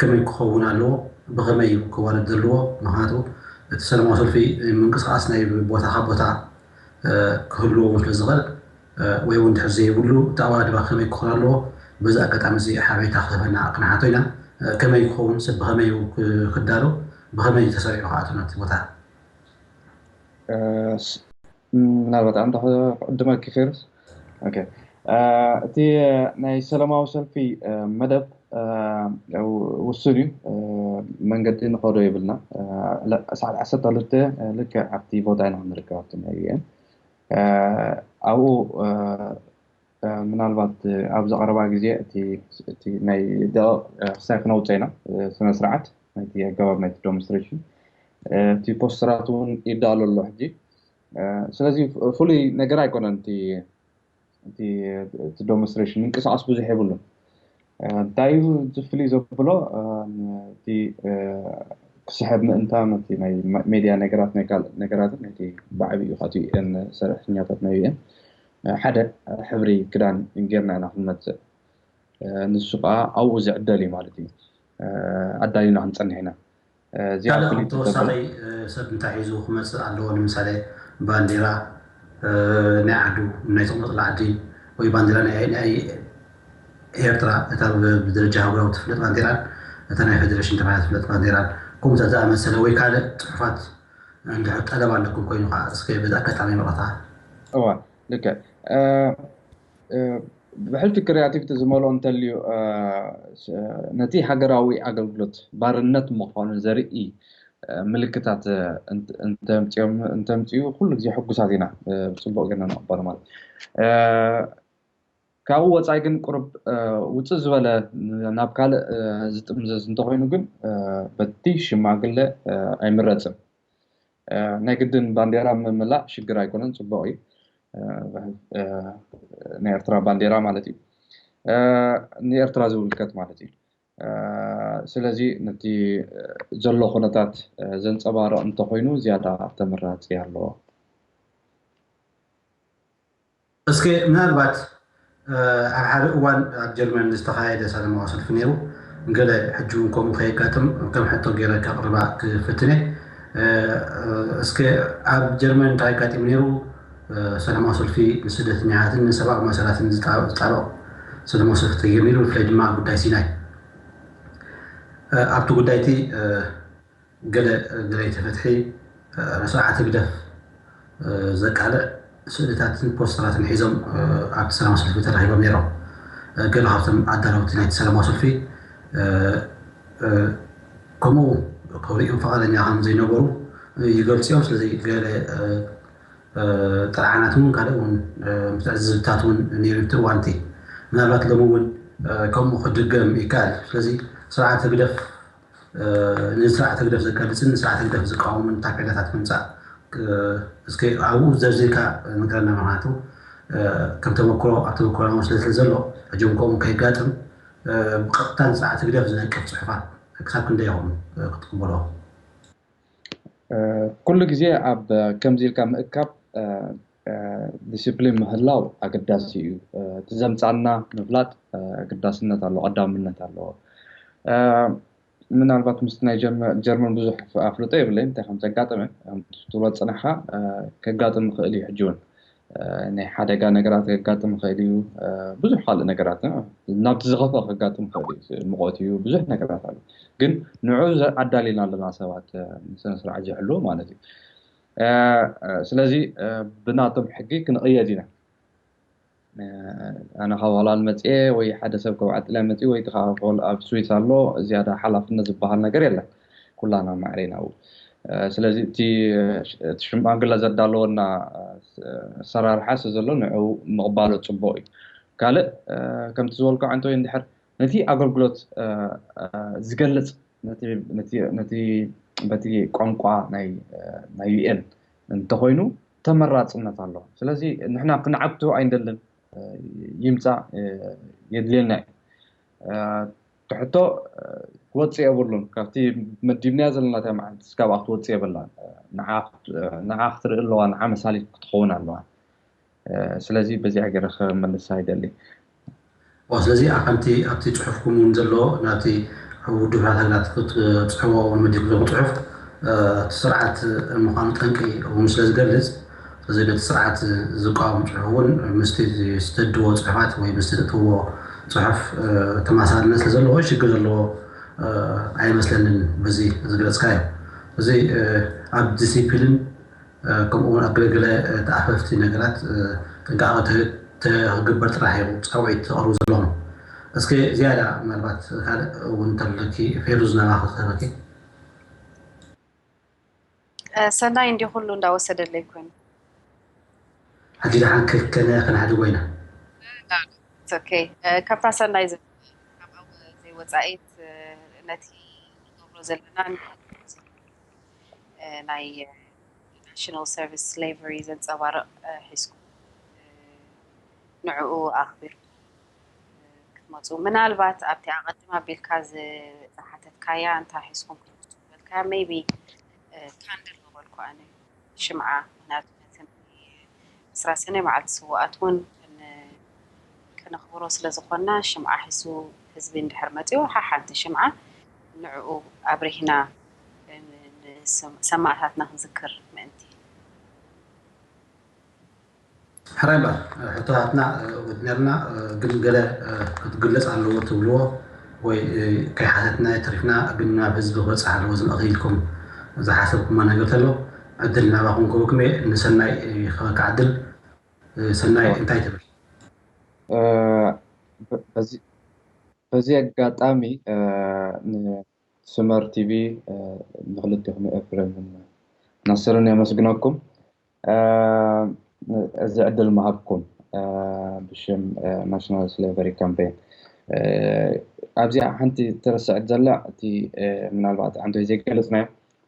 ከመይ ክኸውን ኣለዎ ብኸመይ ክዋረድ ዘለዎ ምክንያቱ እቲ ሰላማዊ ሰልፊ ምንቅስቃስ ናይ ቦታ ካብ ቦታ ክህልዎ እውን ስለ ዝኽእል ወይ እውን ድሕር ዘይብሉ እቲ ኣወዳድባ ከመይ ክኾን ኣለዎ በዚ ኣጋጣሚ እዚ ሓበሬታ ክህበና ክንሓቶ ኢና ከመይ ክኸውን ሰብ ብኸመይ ክዳሎ ብኸመይ ተሰሪዑ ክኣቱ ናብቲ ቦታ ምናልባት ኣንተ ቅድመ ክፌርስ ኦኬ። እቲ ናይ ሰላማዊ ሰልፊ መደብ ውሱን እዩ። መንገዲ ንኸዶ የብልና። ሰዓት ዓሰርተ ክልተ ልክዕ ኣብቲ ቦታ ኢና ክንርከብ ኣብቲ ናይ ዩኤን። ኣብኡ ምናልባት ኣብዚ ቀረባ ግዜ እቲ ናይ ደቂቕ ክሳይ ክነውፅኦ ኢና። ስነ ስርዓት ናይቲ ኣገባብ ናይቲ ዶምስትሬሽን፣ እቲ ፖስተራት እውን ይዳሎ ኣሎ ሕጂ። ስለዚ ፍሉይ ነገር ኣይኮነን። እቲ ዶምስትሬሽን ምንቅስቃስ ብዙሕ የብሉን። እንታይ እዩ ዝፍልይ ዘብሎ? እቲ ክስሕብ ምእንታን እቲ ናይ ሜድያ ነገራት ናይ ካልእ ነገራትን ናይቲ ብዓብዩ ካብቲ ዩኤን ሰራሕተኛታት ናይ ዩኤን ሓደ ሕብሪ ክዳን ጌርና ኢና ክንመፅእ። ንሱ ከዓ ኣብኡ ዝዕደል እዩ ማለት እዩ። ኣዳሊና ክንፀንሕ ኢና። እዚኣ ካልእ ፍልይቲ ተወሳኺ ሰብ እንታይ ሒዙ ክመፅእ ኣለዎ? ንምሳሌ ባንዴራ ናይ ዓዱ፣ ናይ ተቐመጥላ ዓዲ፣ ወይ ባንዴራ ናይ ኤርትራ፣ እታ ብደረጃ ሃገራዊ ትፍለጥ ባንዴራን እታ ናይ ፌደሬሽን ተባሂላ ትፍለጥ ባንዴራን፣ ከምኡ ዝኣመሰለ ወይ ካልእ ፅሑፋት እንድሕር ጠለብ ኣለኩም ኮይኑ ከዓ እስከ በዚ ኣጋጣሚ ይቕረታ። እዋ ልክዕ። ብሕልፊ ክሪያቲቪቲ ዝመልኦ እንተልዩ፣ ነቲ ሃገራዊ ኣገልግሎት ባርነት ምዃኑ ዘርኢ ምልክታት እንተምፅኡ ኩሉ ግዜ ሕጉሳት ኢና። ብፅቡቅ ገና ንቕበሎ ማለት። ካብኡ ወፃኢ ግን ቁሩብ ውፅእ ዝበለ ናብ ካልእ ዝጥምዘዝ እንተኮይኑ ግን በቲ ሽማግለ ኣይምረፅን። ናይ ግድን ባንዴራ ምምላእ ሽግር ኣይኮነን፣ ፅቡቅ እዩ። ናይ ኤርትራ ባንዴራ ማለት እዩ፣ ንኤርትራ ዝውልከት ማለት እዩ። ስለዚ ነቲ ዘሎ ኩነታት ዘንፀባርቕ እንተኮይኑ ዝያዳ ተመራፂ ኣለዎ። እስከ ምናልባት ኣብ ሓደ እዋን ኣብ ጀርመን ዝተኻየደ ሰላማዊ ሰልፊ ነይሩ። ገለ ሕጂ እውን ከምኡ ከየጋጥም ከም ሕቶ ገይረ ከቕርባ ክፍትን እየ። እስከ ኣብ ጀርመን እንታይ ኣጋጢሙ ነይሩ? ሰላማዊ ሰልፊ ንስደተኛታትን ንሰብኣዊ መሰላትን ዝጣበቕ ሰላማዊ ሰልፊ ተገይሩ ነይሩ። ብፍላይ ድማ ኣብ ጉዳይ ሲናይ ኣብቲ ጉዳይ እቲ ገለ ደለይቲ ፍትሒ ንስርዓት ህግደፍ ዘቃልዕ ስእልታትን ፖስተራትን ሒዞም ኣብቲ ሰላማዊ ሰልፊ ተረኺቦም ነይሮም። ገለ ካብቶም ኣዳለውቲ ናይቲ ሰላማዊ ሰልፊ ከምኡ ክርእዮም ፍቓደኛ ከም ዘይነበሩ ይገልፁ እዮም። ስለዚ ገለ ጥርዓናት እውን ካልእ እውን ምትዕዝብታት እውን ነይሩ እቲ እዋን እቲ። ምናልባት ሎሚ እውን ከምኡ ክድገም ይከኣል። ስለዚ ስርዓት ህግደፍ ንስርዓት ህግደፍ ዘጋልፅን ንስርዓት ህግደፍ ዝቃወምን ታፔላታት ምምፃእ እስከ ኣብኡ ዘርዚርካ ንገረና። ምክንያቱ ከም ተመክሮ ኣብ ተመክሮና ስለ ዘሎ ሕጂ እውን ከምኡ ከይጋጥም ብቐጥታ ንስርዓት ህግደፍ ዝነቅፍ ፅሑፋት ክሳብ ክንደይ ይኸውን ክትቅበሎ? ኩሉ ግዜ ኣብ ከምዚ ኢልካ ምእካብ ዲስፕሊን ምህላው ኣገዳሲ እዩ። እቲ ዘምፃና ምፍላጥ ኣገዳስነት ኣለዎ፣ ቀዳምነት ኣለዎ። ምናልባት ምስቲ ናይ ጀርመን ብዙሕ ኣፍልጦ የብለይን እንታይ ከም ዘጋጠመ። ትብሎ ፅንሕካ ከጋጥም ይኽእል እዩ። ሕጂ እውን ናይ ሓደጋ ነገራት ከጋጥም ይኽእል እዩ። ብዙሕ ካልእ ነገራት ናብቲ ዝኸፍአ ከጋጥም ይኽእል እዩ። ሙቐት እዩ፣ ብዙሕ ነገራት ኣሎ። ግን ንዑ ኣዳሊና ኣለና ሰባት ስነ ስርዓት ዝሕልው ማለት እዩ። ስለዚ ብናቶም ሕጊ ክንቕየድ ኢና። ኣነ ካብ ሆላንድ መፅኤ ወይ ሓደ ሰብ ካብ ዓጥልያ መፅኡ ወይ ከዓ ኣብ ስዊስ ኣሎ፣ ዝያዳ ሓላፍነት ዝበሃል ነገር የለን። ኩላና ማዕረ ኢና ኣብኡ። ስለዚ እቲ ሽማግለ ዘዳለወና ኣሰራርሓ ስለ ዘሎ ንዕኡ ምቕባሎ ፅቡቕ እዩ። ካልእ ከምቲ ዝበልኩ ዓንተወይ እንድሕር ነቲ ኣገልግሎት ዝገልፅ ነቲ በቲ ቋንቋ ናይ ዩኤን እንተኮይኑ ተመራፅነት ኣሎ። ስለዚ ንሕና ክንዓግቶ ኣይንደልን። ይምፃእ የድልየና እዩ። ትሕቶ ክወፅእ የብሉን። ካብቲ መዲብናያ ዘለና መዓልቲ እስካብ ክትወፅእ የብላን። ንዓ ክትርኢ ኣለዋ፣ ንዓ መሳሊት ክትኸውን ኣለዋ። ስለዚ በዚኣ ገይረ ክመልሳ ይደሊ። ስለዚ ከምቲ ኣብቲ ፅሑፍኩም እውን ዘሎ ናብቲ ውድብ ሕቡራት ሃገራት ክትፅሕዎ እውን መዲብኩም ዘለኹም ፅሑፍ እቲ ስርዓት ምዃኑ ጠንቂ እውን ስለ ዝገልፅ፣ ስለዚ ነቲ ስርዓት ዝቃወም ፅሑፍ እውን ምስቲ ዝተድዎ ፅሑፋት ወይ ምስቲ ዘእትዎ ፅሑፍ ተመሳሳልነት ስለ ዘለዎ ሽግር ዘለዎ ኣይመስለንን። በዚ ዝገለፅካዮ እዚ ኣብ ዲሲፕሊን ከምኡ እውን ኣብ ገለገለ ተኣፈፍቲ ነገራት ጥንቃቐ ክግበር ጥራሕ እዩ ፃውዒት ተቕርቡ ዘለኹም። እስኪ ዝያዳ ምናልባት ካልእ እውን እንተለኪ ፌሩዝ ናባኺ ክህበኪ። ሰናይ እንዲ ኩሉ እንዳወሰደለይ ኮይኑ ሕጂ ደሓን ከነ ክነሕድጎ ኢና። ኦኬ። ካብታ ሰናይ ካብኣ ዘይወፃኢት ነቲ ንገብሮ ዘለና ናይ ናሽናል ሰርቪስ ስሌቨሪ ዘንፀባርቕ ሒዝኩም ንዕኡ ኣኽቢርኩም ክትመፁ፣ ምናልባት ኣብቲ ኣቐድም ኣቢልካ ዝሓተትካያ እንታይ ሒዝኩም ክትመፁ ዝበልካያ maybe ካንድል ምበልኩ ኣነ፣ ሽምዓ። ምክንያቱ ነቲ ናይ ዕስራ ሰነ መዓልቲ ስውኣት እውን ከነኽብሮ ስለ ዝኾንና ሽምዓ ሒዙ ህዝቢ እንድሕር መፂኡ ሓሓንቲ ሽምዓ ንዕኡ ኣብሪህና ሰማእታትና ክንዝክር ምእንቲ። ሕራይ እምበር ሕቶታትና ወዲናልና፣ ግን ገለ ክትግለፅ ኣለዎ ትብልዎ ወይ ከይሓተትና ተሪፍና ግን ናብ ህዝቢ ክበፅሕ ኣለዎ ዝምእኺ ኢልኩም ዝሓሰብኩማ ነገር ተሎ ዕድል ናባኹም ክህበኩም እየ። ንሰናይ ክህበካ ዕድል። ሰናይ እንታይ ትብል? በዚ ኣጋጣሚ ስመር ቲቪ ንክልቲኹም ኤፍሬምን ናስርን የመስግነኩም። እዚ ዕድል ምሃብኩም ብሽም ናሽናል ስሌቨሪ ካምፔን። ኣብዚኣ ሓንቲ ተረስዐት ዘላ እቲ ምናልባት ዓንቶይ ዘይገለፅናዮ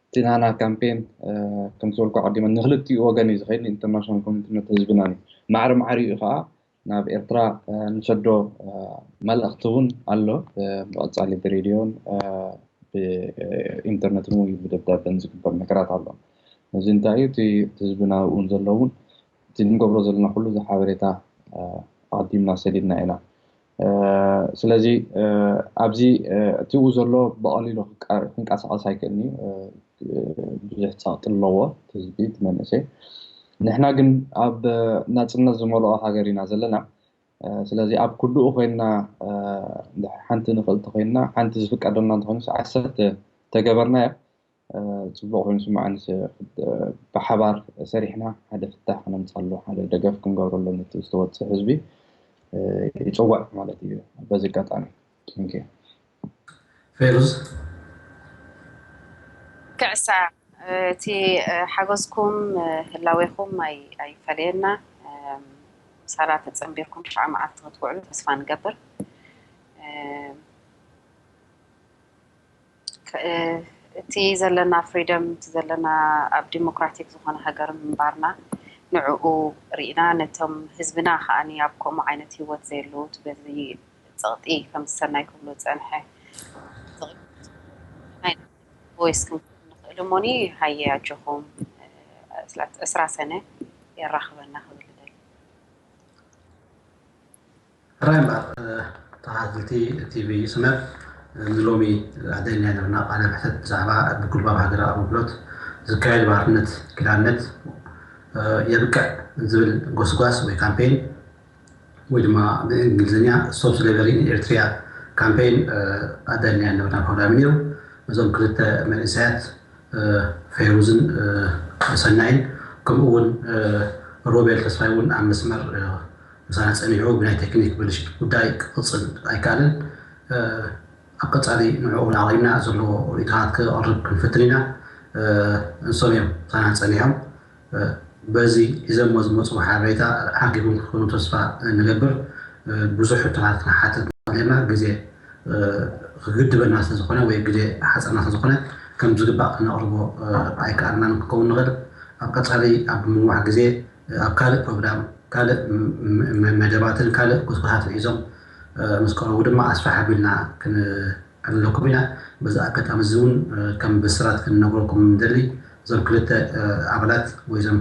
እቲ ናና ካምፔን ከም ዝበልኩ ኣቐዲመ ንክልቲኡ ወገን እዩ ዝኸይድ፣ ንኢንተርናሽናል ኮሚኒቲ ነቲ ህዝብና እዩ። ማዕረ ማዕሪኡ ከዓ ናብ ኤርትራ ንሰዶ መልእኽቲ እውን ኣሎ። ብቐፃሊ ብሬድዮን ብኢንተርነትን ወይ ብደብዳበን ዝግበር ነገራት ኣሎ። እዚ እንታይ እዩ? እቲ ህዝብና እውን ዘለውን እቲ ንገብሮ ዘለና ኩሉ ዝሓበሬታ ኣቐዲምና ሰዲድና ኢና። ስለዚ ኣብዚ እቲኡ ዘሎ ብቐሊሉ ክንቀሳቐስ ኣይክእልን እዩ። ብዙሕ ጸቕጢ ኣለዎ እቲ ህዝቢ፣ እቲ መንእሰይ። ንሕና ግን ኣብ ናጽነት ዝመልኦ ሃገር ኢና ዘለና። ስለዚ ኣብ ኩሉኡ ኮይንና ሓንቲ ንኽእልቲ ኮይንና ሓንቲ ዝፍቀደልና እንተኾይኑ ዓሰርተ ተገበርናዮ ጽቡቕ ኮይኑ ስምዓኒ። ብሓባር ሰሪሕና ሓደ ፍታሕ ክነምጻሉ ሓደ ደገፍ ክንገብረሉ ነቲ ዝተወጽእ ህዝቢ ይጽውዕ ማለት እዩ። በዚ ኣጋጣሚ ፌሩዝ ክዕሳ እቲ ሓገዝኩም ህላዌኹም ኣይፈለየና። ምሳና ተጸንቢርኩም ትሽዓ መዓልቲ ክትውዕሉ ተስፋ ንገብር። እቲ ዘለና ፍሪደም፣ እቲ ዘለና ኣብ ዲሞክራቲክ ዝኾነ ሃገር ምንባርና ንዕኡ ርኢና፣ ነቶም ህዝብና ከዓኒ ኣብ ከምኡ ዓይነት ህይወት ዘየለዉ በዚ ጸቕጢ ከም ዝሰናይ ክብሎ ዝጸንሐ ቮይስ ክንክእል ንኽእል እሞኒ ሃየ ኣጆኹም ዕስራ ሰነ የራኽበና ክብል እደሊ። ሕራይ እምበር ተኸታተልቲ ቲቪ ስመር ንሎሚ ኣደልናዮ ነበርና ቃለ መሕተት ብዛዕባ ብጉልባብ ሃገራዊ ኣገልግሎት ዝካየድ ባርነት ክዳነት የብቅዕ ዝብል ጎስጓስ ወይ ካምፔን ወይ ድማ ብእንግሊዝኛ Stop Slavery in Eritrea ካምፔን ኣዳልናዮ ነበርና ፕሮግራም ነይሩ። እዞም ክልተ መንእሰያት ፌሩዝን ሰናይን ከምኡ እውን ሮቤል ተስፋይ እውን ኣብ መስመር ምሳና ፀኒሑ ብናይ ቴክኒክ ብልሽት ጉዳይ ክቕፅል ኣይከኣለን። ኣብ ቀፃሊ ንዕኡ ኣቕሪብና ዘለዎ ርእይቶታት ክቐርብ ክንፍትን ኢና። ንሶም እዮም ምሳና ፀኒሖም። በዚ ሒዘሞ ዝመፁ ሓበሬታ ዓጊቦም ክኾኑ ተስፋ ንገብር። ብዙሕ ሕቶታት ክንሓትት ንኽእል ኢና፣ ግዜ ክግድበና ስለዝኾነ ወይ ግዜ ሓፀርና ስለዝኾነ ከም ዝግባእ ክነቕርቦ ኣይከኣልናን ክኸውን ንኽእል። ኣብ ቀፃሊ ኣብ ምንዋሕ ግዜ ኣብ ካልእ ፕሮግራም ካልእ መደባትን ካልእ ጎስጎሳትን ሒዞም ምስ ቀረቡ ድማ ኣስፍሕ ኣቢልና ክንዕልለኩም ኢና። በዚ ኣጋጣሚ እዚ እውን ከም ብስራት ክንነግረኩም ንደሊ። እዞም ክልተ ኣባላት ወይ እዞም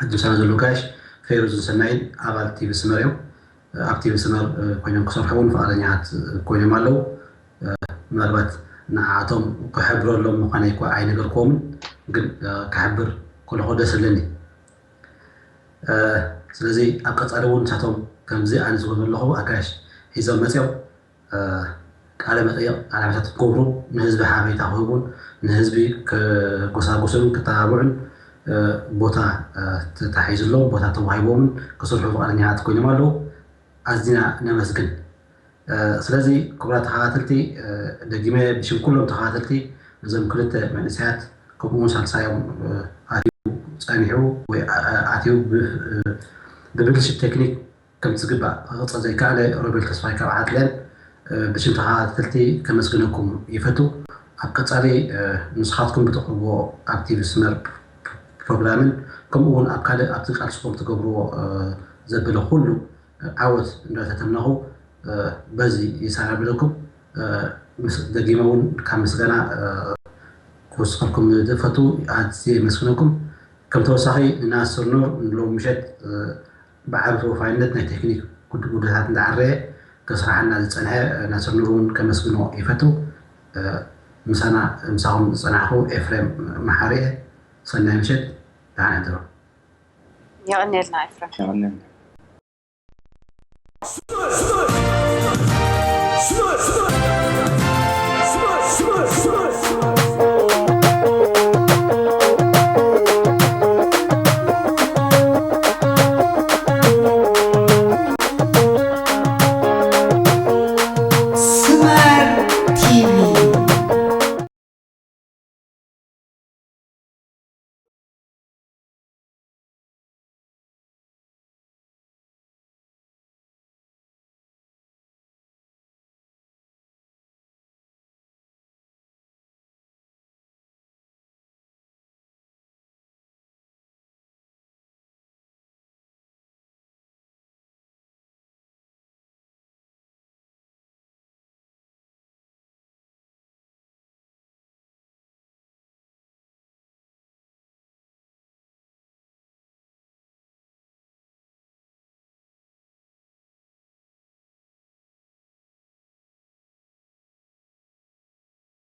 ሕጂ ምሳና ዘለዉ ጋሽ ፌሩዝን ሰናይን ኣባል ቲቪ ስመር እዮም። ኣብ ቲቪ ስመር ኮይኖም ክሰርሑ እውን ፍቓደኛታት ኮይኖም ኣለዉ። ምናልባት ንዓቶም ክሕብረሎም ምዃነይ እኳ ኣይነገርክዎምን፣ ግን ክሕብር ከለኹ ደስ ኣለኒ። ስለዚ ኣብ ቀፃሊ እውን ንሳቶም ከምዚ ኣነ ዝብሎ ዘለኹ ኣጋይሽ ሒዞም መፅዮም ቃለ መጠየቕ ቃለ መሕተት ክገብሩ ንህዝቢ ሓበሬታ ክህቡን ንህዝቢ ክጎሳጉሱን ክተባብዑን ቦታ ተታሒዙሎም፣ ቦታ ተዋሂቦምን ክሰርሑ ፍቓደኛታት ኮይኖም ኣለዉ። ኣዝና ነመስግን። ስለዚ ክቡራት ተኸታተልቲ፣ ደጊመ ብሽም ኩሎም ተኸታተልቲ፣ ነዞም ክልተ መንእሰያት ከምኡውን ሳልሳዮም ኣትዩ ጸኒሑ ወይ ኣትዩ ብብልሽት ቴክኒክ ከምቲ ዝግባእ ክቕጸል ዘይከኣለ ሮቤል ተስፋይ ካብ ዓድለን ብሽም ተኸታተልቲ ከመስግነኩም ይፈቱ። ኣብ ቀጻሊ ንስኻትኩም ብተቕርብዎ ኣብቲ መስመር ፕሮግራምን ከምኡ እውን ኣብ ካልእ ኣብቲ ቃልስኹም ትገብርዎ ዘበለ ኩሉ ዓወት እንዳተተመነኹ በዚ ይሰናብደኩም። ምስ ደጊመ እውን ካብ ምስጋና ክውስኸልኩም ዝፈቱ ኣዝየ የመስግነኩም። ከም ተወሳኺ ንናስር ኑር ንሎሚ ምሸት ብዓቢ ተወፋይነት ናይ ቴክኒክ ጉድ- ጉድለታት እንዳዓረየ ከስርሓና ዝጸንሐ ናስር ኑር እውን ከመስግኖ ይፈቱ። ምሳና ምሳኹም ዝጸናሕኹ ኤፍሬም መሓሪ እየ። ሰናይ ምሸት፣ ደሓን ሕደሩ። የቐንየልና ኤፍሬም። የቐንየልና።